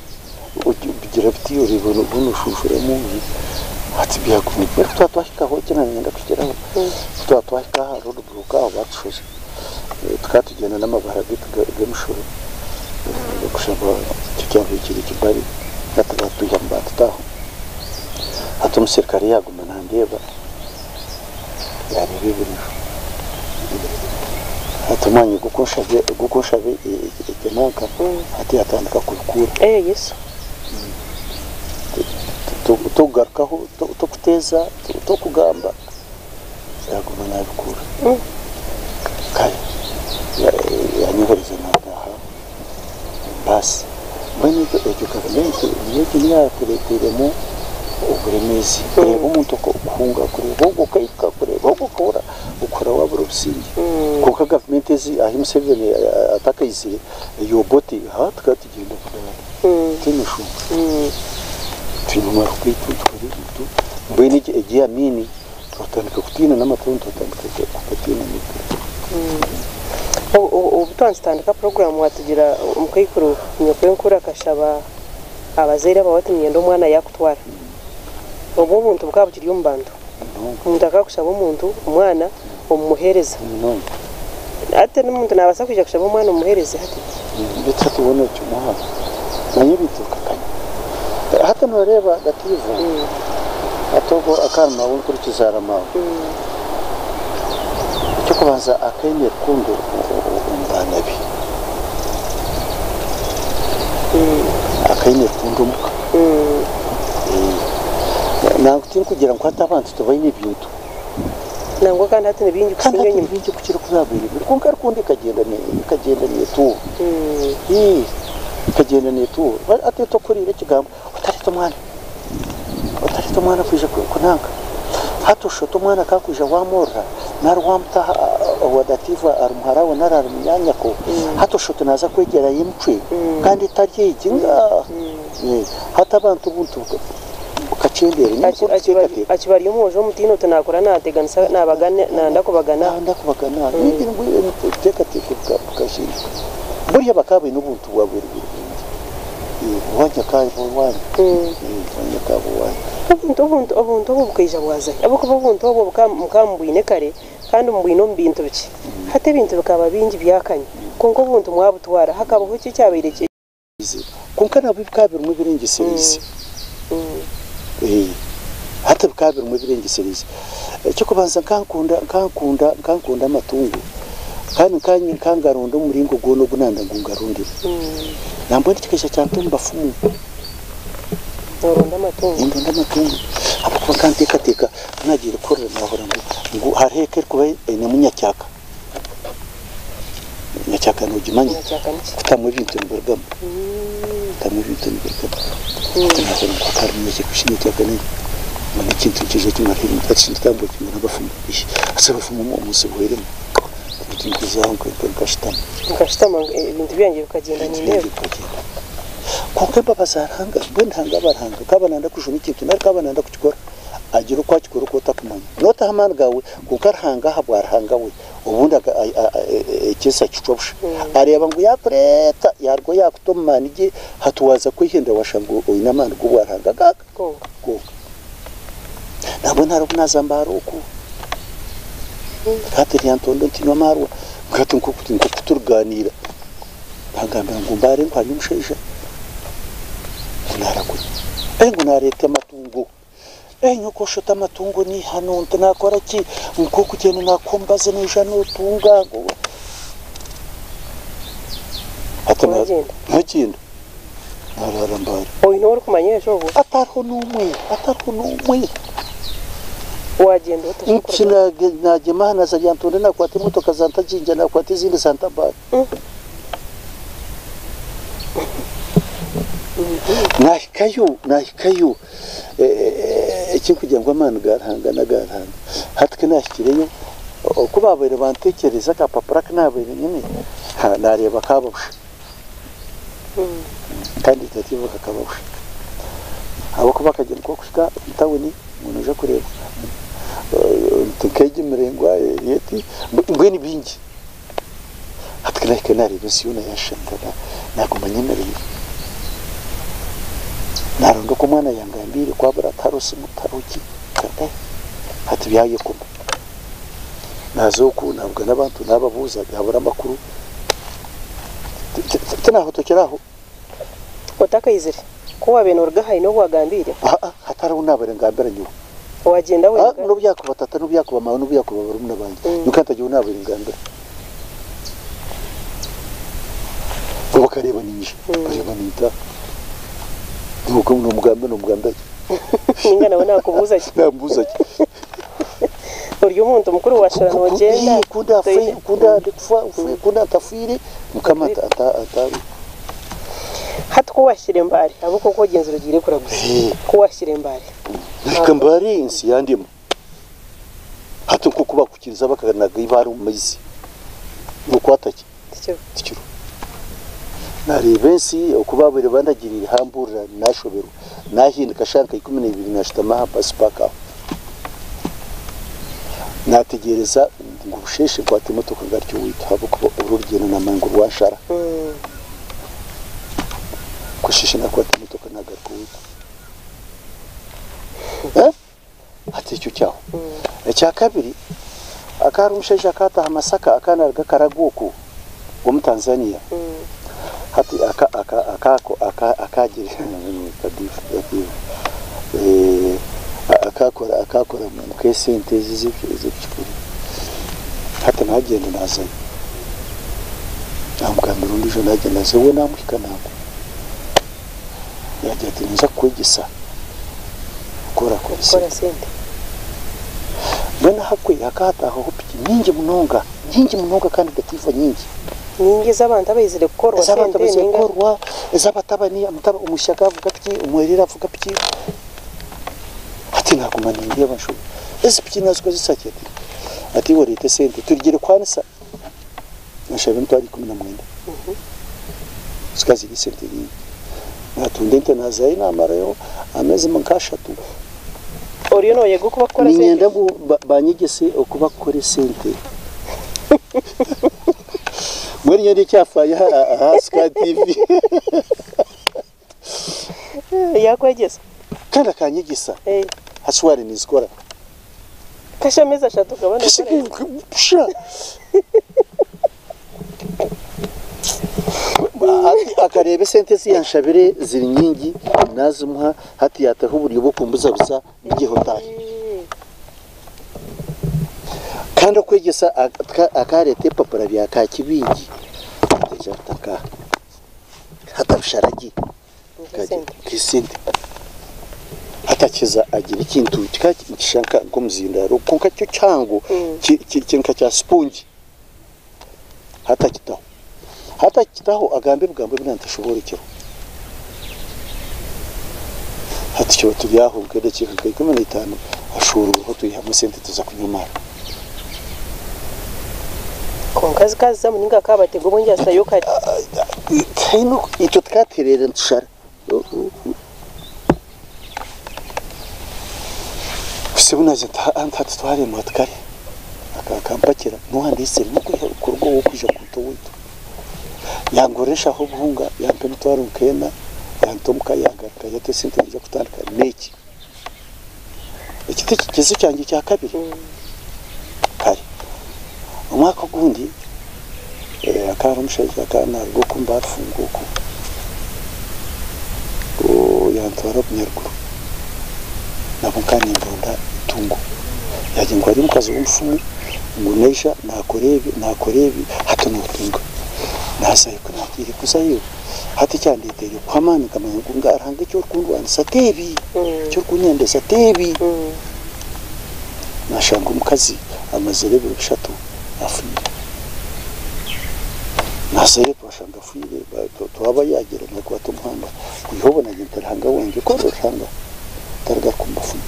bigira biti oreeba noshushuramu hati byaguma mbwenu ku twaba twahikaho eki naaba niinyenda kuhikiraho ku twaba twahika aha road block aho batushoza tukaba tugyenda n'amabara gaitu g'emishoro kushaba ekyo kyabaire kiri ekibare hati batwihamu batutaho hati omuserukare yaaguma nandeeba. Yaareeba ebireju. Hati omwanya gw'okunshaba ekinanka, hati yaatandika kubikuura. Tokugarukaho, tokuteeza, tokugamba, yaaguma naabikuura. Kare yaanyohereza naataaha Baasi mbwenu egyo gavumenti niyo egyo niyo yaatureeteiremu oburemeezi kureeba omuntu okuhunga kureeba ogwo okahika kureeba ogwo okahura okuhura waabura obusingye. Kwonka gavumenti ezi ahi Museveni atakaizire eya Obote haa tukaba tugyenda kudaara tihaine nshonga. Twine amaarwa gaitu nitukora ebintu mbwenu egyo eya Amiini Twatandika kutiina n'amatungo twatandika kugatiina n'ebigere. Obu twaba nitutandika puroguraamu waatugira omukaikuru nyokwenkuru akashaba abazaire abawe ati niinyenda omwana yaakutwara. Obwo obuntu bukaba bukiri omu bantu. Omuntu akaba akushaba omuntu omwana omumuheereza. Hati n'omuntu naabaasa kwija kushaba omwana omumuheereze hati? Beitu hati woona okimuha manya ebintu bikakanya. Hati nooreeba Dativa, hati ogwo akaana naawe orikukizaara maawe, eky'okubanza akaine rukundo omu baana be, akaine rukundo omuka. Nangwa tinkugira ngu hati abantu tibaine bintu. Nangwa kandi hati ni bingi Kandi kusinga hati ni enyima. bingi okukira oku byabaire biri. Kwonka rukundo ekagyenda ekagyenda neetuuba. Ii, ekagyenda neetuuba. Hati tokuhuriire ekigambo, otareeta omwana, otareeta omwana kwija kunanka. Hati oshusha oti omwana ku arikwija waamworora nari waamuta owa Dativa ahari muhara we nari ahari munyaanyako, hati oshusha oti naaza kwegyerayo emicwe kandi etari egi. Ngaaha! Hati abantu obuntu Bukakyendeera. Nyine oku orikuteekateeka. Akiba ari omwojo omutiini oti naakura naateganisa naabagana nanda kubagana. Nanda kubagana. Ningira ngu ebiteekateeko bikahinduka. Buriya bakaba baine obuntu bwabwe buri burungi. Owanyu akaaba owanyu. Owanyu akaaba owanyu. Obuntu obuntu obuntu obwo bukaija bwazahi? Ahabw'okuba obuntu obwo mukaba mubwine kare kandi mubwine omu bintu bikye. Hati ebintu bikaba bingi byakanya kwonka obuntu mwabutwara. Hakabaho ki ekyabaire ki. Kwonka nabwo bikaba birimu ebirengyesereize. Hati bikaba birimu ebirengyesereize. Eky'okubanza nkankunda nkankunda nkankunda amatungo kandi nkangaronda omu muringo gwona ogu nanda ngu ngarondemu. Nambwenu kikaija kyanta omu bafumu. Noronda amatungo? Nindonda amatungo ahabw'okuba nkanteekateeka ku naagiire kuhurira naahurira ngu hariho eka erikuba einemu nyakyaka. Nyakyaka noogimanya? Kutamu ebintu nibirugamu. Kutamu ebintu nibirugamu. Hati naahurira ngu hakaba harimu nyakyaka nyakyaka nari ngu n'ekintu nikiija kimaraho ebintu. Hati sindikugamba oti ngu n'abafumu. Ish hati abafumu omu nsi buhweremu. Nti nkuza aho nkashutama. Nkashutama ebintu byangye bikagyenda Ebintu byangye nindeeba. bikagyenda. Kwonka embabazi za Ruhanga, mbwenu Ruhanga aba Ruhanga, ku aba nayenda kujuna ekintu nari ku aba nayenda kukikora, agira oku akikora oku otakumanya. Nootaho amaani gaawe, kwonka Ruhanga ahabwa Ruhanga we, obundi ekyesa kicwa busha. Areeba ngu yaakureeta, yaarugaho yaakuta omu maani ge, hati waaza kwehindura waashanga oine amaani g'obwa Ruhanga gonka. Nambwenu hariho obu naaza mbaara oku, hati Lyantondo nti nywa amaarwa, hati nk'oku turikugaaniira. Bangambira ngu mbaare ngu hariyo omushaija ngu naragura eh ngu nareeta amatungo eh nyowe oshota amatungo nihano nti nakora ki nkokugyenda nakuha omubazi noija notunga hati nagyenda narara mbaare. Oine ou orikumanya ejo obwo? Atariho nomwe atariho nomwe. Wagyenda ota? Nti nagyema aha naza Lyantonde nakwata emotoka zanta Jinja nakwata ezindi zanta Mbale. Naahikayo, naahikayo, ekirikugira ngu amaani ga Ruhanga n'aga Ruhanga. Hati ku naahikireyo, oku baabaire banteekyereza akapapura aku naabaire nyine, ha naareeba kaaba busha. Kandi tatiibo kakaba busha. Ahabw'okuba akagira ngu okuhika omu tawuni ngu noija kureeba nti nk'egi miraingwa eri eti, mbwenu bingi. Hati ku naahika naareeba ensi yoona yaashushana naaguma nyemereire. Naaronda oku omwana yangambiire ku abura tihariho simu tihariho ki eh hati byayekoma. Naaza oku naabugana abantu naababuuza byabura amakuru tinaahotokire aho. Otakaizire, ku waabaire nooruga aha haine ou waagambiire? Aa hatariho ou naabaire ngambira nyowe. Waagyenda wenka? N'obu yaakuba tata, n'obu yaakuba maawe, n'obu yaakuba barumuna bangye, nyowe ntagira ou naabaire ngambira. Bo bakareeba niinyija, bareeba nintaaha. Noomugambira, noomugambira ki? Nainga nawe naakubuuza ki? Naambuuza ki? Ori omuntu mukuru waashara noogyenda. Ku ndaafe, ku ndikufa, ku ntafiire, Mukama ataabe. Hati ku waahikire Mbale, ahabw'okuba oku ogyenzire ogiire kuraguza, ku waahikire Mbale. Nahika Mbale ensi yandema. Hati nk'oku bakukiriza bakanaga eibaare omu maizi, nookwata ki? Tikiriho. Naareeba ensi oku baabaire bandagiriire hamburira naashoberwa. Naahindika shaaha nka 12 naashutama aha bus park aho. Naategyereza ngu busheeshe nkwate emotoka ngarukye owaitu ahabw'okuba oru orugyendo naamanya ngu rwanshara. Kusheesha naakwata emotoka naagaruka owaitu. Hati ekyo kyaho. Ekya kabiri, hakaba hariho omushaija akataha Masaka akaba naruga Karagwe okwo omu Tanzania. Hati akagira akakora nk'esente ezi ez'ebicupuri. Hati nagyenda nazayo namugambira ondiijo nagyenda nazayo we namuhika nangwa. Yaagira ati, Ninza kukwegyesa oku orakore sente. Mbwenu aha kwe hakaba hataahaho piki nyingi munonga, nyingi munonga kandi gatiifa nyingi. Nyingi ez'abantu abaizire kukorwa sente Ez'abantu abaizire kukorwa, ez'abatabani, omwishiki akavuga piki, omwereere avuga piki. Hati naaguma nindeeba nshobe. Ezi piki naazikozesa ki? Ati, ati iwe oreete esente turigire kuhaanisa. Nashaba emitwaro 19. Zikaba ziri esente nyingi. Natunda ente nazayo namarayo ameezi nk'ashatu. Oriyo noyega oku bakukora esente? Niinyenda ngu banyegyese oku bakukora esente. Mbwenu nyowe ndi ekyafaayo aha Sky TV. Yakwegyesa? Kandi akanyegyesa. Hati waare ninzikora. Kasha ameezi ashatu okaba nokora? Busha! Hati akareeba esente ezi yanshabire ziri nyingi nazimuha hati yataho oburyo bw'okumbuzabuza mbigyeho ntaahe. Kandi okwegyesa akareeta ebipapura bya kaaki bingi ateija butaka aha hati abishara gye nk'esente. Hati akiza agira ekintu kikaba nikishusha nk'omuzindaaro kwonka kyo kihango kiri nka kya sipongi. Hati akitaho. Hati akitaho agamba ebigambo ebi nantashoboorokyerwa. Hati kiba turi aho nk'edakiika nka 15 ashuuruuraho twihamu esente tuza kunywa amaarwa. Kwonka zikazizamu ninga akabatega obwengye azitayo kare. Tihaine itwe tukateerera nitushara. Kuhitsya obu naagira nti haa hati twaremwa hati kare akampakira n'owandeetsire n'okwiha kuruga owe kwija kunta owaitu. Yangurira enshaho obuhunga yampa emitwaro nk'ena yanta omuka yagaruka yata esente naija kutandika n'eki. Eki tikigyezo kyangye kya kabiri kare. Omwaka ogundi hakaba hariho omushaija akaba naaruga oku omu Barufungo oku yantwara Bunyaruguru nabwo nkaba nindonda eitungo. Yaagira ngu hariyo omukazi w'omufumu ngu naija naakora ebi naakora ebi hati nootunga. Naazayo ku naagiire kuzayo hati ekyandeeteire kuha amaani nkamanya ngu Ruhanga eki orikundwanisa t'ebi, eki orikunyendeza t'ebi. Naashanga omukazi amazire ebiro bishatu afiire. Naazayo twashanga afiire, twaba yaagira naakwata omuhanda kwiha obwo naagira nti Ruhanga wangye ku ori Ruhanga tarigaruka omu bafumu.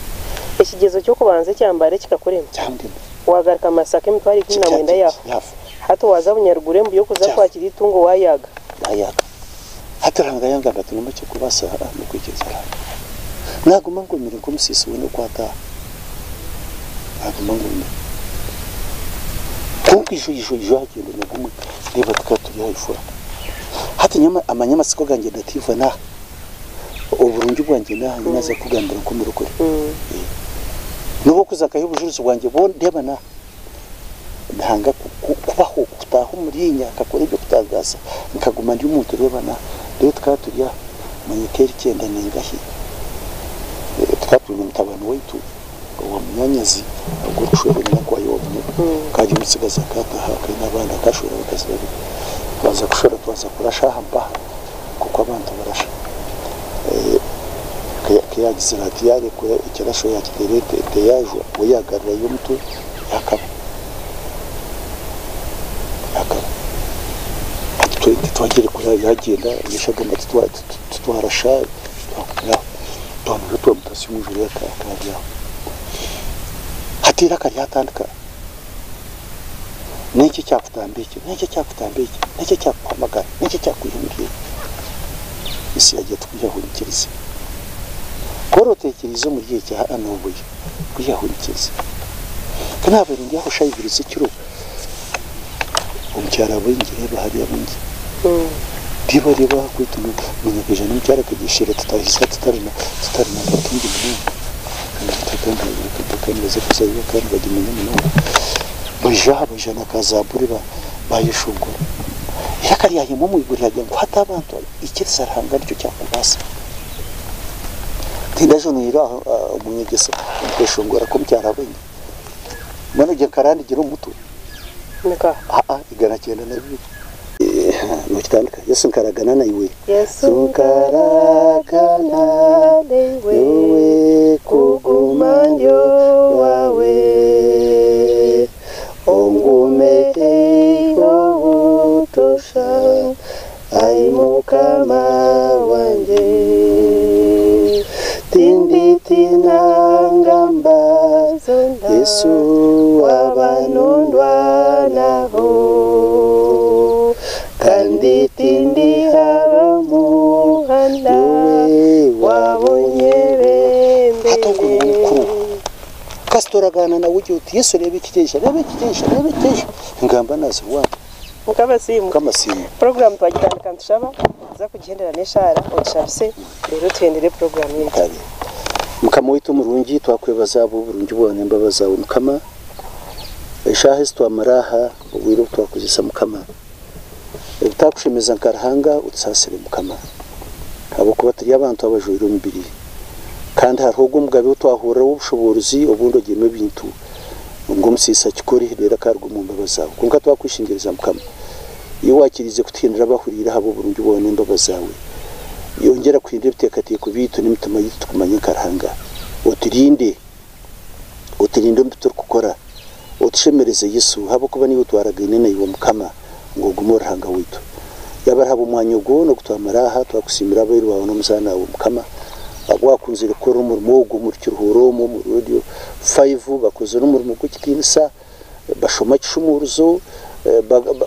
Ekigyezo ky'okubanza ekya Mbare kikakurema? Kyandema. Waagaruka Masaka emitwaro 19 yaafa. Hati waaza Bunyaruguru embu y'okuza kwakira eitungo waayaaga. Naayaaga. Hati Ruhanga yangamba ati nomu ekirikubaasa n'okwikiriza Ruhanga. Naaguma ngumire nk'omusiisi weena oku ataaha. Naaguma ngumire. Kwonka ijo ijo ijo hagyenda nagumwe reeba tukaba turi aha ifura. Hati nyowe amanyamatsiko gangye natiiva n'aha. Oburungi bwangye n'aha nyowe naaza kukugambira nk'omurokore. N'obu okuza nkaha obujurizi bwangye bwona reeba n'aha. Ruhanga kubaho kutaaha omuriinya akakora eby'okutangaaza nkaguma ndi omuntu reeba na reero tukaba turi aha manya eka eri kyenda nengahi tukaba twine mutabani waitu owa munyaanyazi ogwo orikushwera omunaku waye owa Bunyoro akaba ari omutsigazi akaba ataaha aha aine abaana akaba ashwire abakazi babiri twaza kushwera twaza kurasha aha mpaha nk'oku abantu barasha ku yaagizire ati yaarekura ekirasho yaakiteera ente yaajwa we yaagarurayo omutwe. Yakaba. Yakaba. Hati twe titwagiire kura yagyenda n'eshagama titwa titwarasha twakumiraho twamurya twamutasya omu nju ye akaba ari aho. Hati eiraka ryatandika, N'enki ekyakutamba eki? N'enki ekyakutamba eki? N'enki ekyakuhamagara? N'enki ekyakwiha omuri ebi? Ensi yagira eti kwihaho nyikirize. Ku orooteekyeriize omuri eki, aa noobuya. Kwihaho nyikirize. Ku naabaire ndi aho shaaha ibiri z'ekiro, omukyara bwengye reeba hariya bwengye. Reeba reeba aha kwaitu munyakeija n'omukyara akagyesheera tutahiza tutari na tutari na batungi munonga. Kandi nibaza kuzayo kandi bagimanya munonga. Baija aha baija na ka zaaburi bayeshongora. Eiraka ryahema omu iguru ryagira ngu hati abantu ikiriza Ruhanga nikyo kyakubaasa. Tindajunwire aho omu nyegyesa omu kweshongora kw'omukyara bwengye. Mbwenu ogye nkarandigira omu mutwe. Aa 192. Nokitandika. Yesu nkaragana naiwe. Yesu nkaragana naiwe kuguma ndi owawe ongume haihi obutosha ai mukama wangye tinditina ngamba zona Yesu waba nondwanaho kandi tindihara omuhanda waba onyebembere. Hati ogu niwe mukuru. Kasita oragaana nawe ogira oti Yesu reeba eki kyaija, reeba eki kyaija, reeba eki kyaija. Ngamba naazirwana. Mukama asiimwe. Mukama asiimwe. Puroguraamu twagitandika nitushaba, nituza kugihendera n'eshaara, otushabise reero tuhendere puroguraamu yaitu. Kare. Mukama waitu omurungi, twakwebaza ahabw'oburungi bwawe n'embabazi zaawe Mukama. Eshaaha ezi twamara aha, obwire obu twakozesa Mukama, ebitakushemeza nka Ruhanga otusaasire Mukama. Ahabw'okuba turi abantu abajwaire omubiri, kandi hariho ogwo omugabe ou twahurira ow'obushoboorozi obundi ogyema ebintu ngu omusiisi akikore reero akaruga omu mbabazi zaawe. Kwonka twakweshengyereza Mukama, iwe owaakiriize kutuhindura abahuriire ahabw'oburungi bwawe n'embabazi zaawe, yongyera kuhindura ebiteekateeko byaitu n'emitima yaitu tukumanye nka Ruhanga. Oturinde. Oturinde omu bi turikukora. Otushemereze Yesu, ahabw'okuba niiwe twaragaine naiwe Mukama, ngu ogume ori Ruhanga waitu. Yaaba ari ahabw'omwanya ogu n'ogu twamara aha, twakusiimira abairu baawe n'omuzaana waawe Mukama, abu waakunzire kukora omurimo ogu omuri Kiruhura omu omuri Radio Five, bakozire omurimo gw'ekitiinisa, bashoma ekishumuurizo,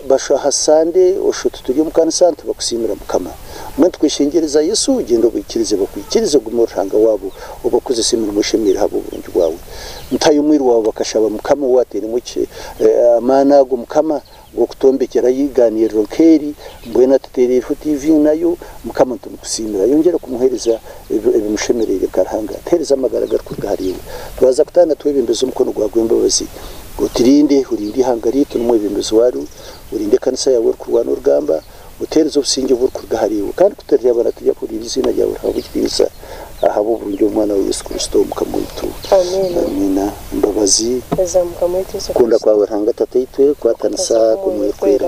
bashaha Sande, osho tituri omu kanisa nitubakusiimira Mukama. Mbwenu tukweshengyereza Yesu, gyenda obaikirize bakwikirize ogume ori Ruhanga waabo, obakozese emirimo eshemeire ahabw'oburungi bwawe. Ntayo omwiru waawe bakashaba Mukama ou waateiremu amaani ago Mukama, g'okutombekyerayo eiganiriro nk'eri, mbwenu atuteereireho TV nayo, Mukama nitumukusiimira. Yongyera kumuheereza ebimushemereire nka Ruhanga. Tuheereze amagara agarikuruga ahariiwe. Twaza kutaana twebembeze omukono gwawe gw'embabazi. Oturinde, orinde eihanga ryaitu n'omwebembezi waaryo, orinde ekanisa yaawe erikurwana orugamba, otuheereze obusingye oburikuruga ahariiwe. Kandi ku turireebana turya kuhurira eiziina ryawe rihaabwe ekitiinisa ahabw'oburungi bw'Omwana waawe Yesu Kristo Mukama waitu. Amiina. Embabazi, kukunda kwawe Ruhanga Tataitwe, kukwatanisa kw'Omwoyo Orikwera,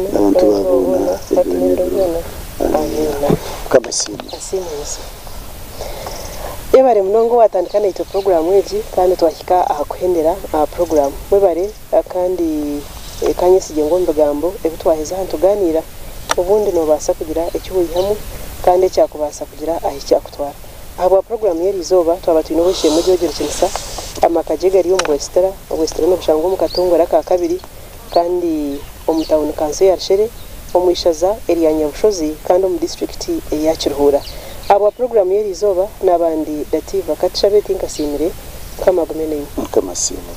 n'abantu ba boona ebiro n'ebiro. Amiina. Mukama asiimwe. Yebare munonga owatandika naitwe puroguraamu egi kandi twahika aha kuhendera aha puroguraamu. Mwebare kandi ka nyesigye ngu omu bigambo ebi twaheza aha nitugaaniira obundi noobaasa kugira eki waihamu kandi ekyakubaasa kugira ahu kyakutwara. Ahabwa puroguraamu y'eri izooba twaba twine ow'eishe-emwe George Rukinisa, amaka gye gari omu Bwesitira, Obwesitira nibushangwa omu katongore aka kabiri kandi omu tauni kanso ya Rushere, omu ishaza erya Nyabushozi kandi omu disiturikiti eya Kiruhura. Ahabwa puroguraamu y'eri izooba, naaba ndi Dativa Katushabe Tinkasiimire. Mukama agume naimwe. Mukama asiimwe.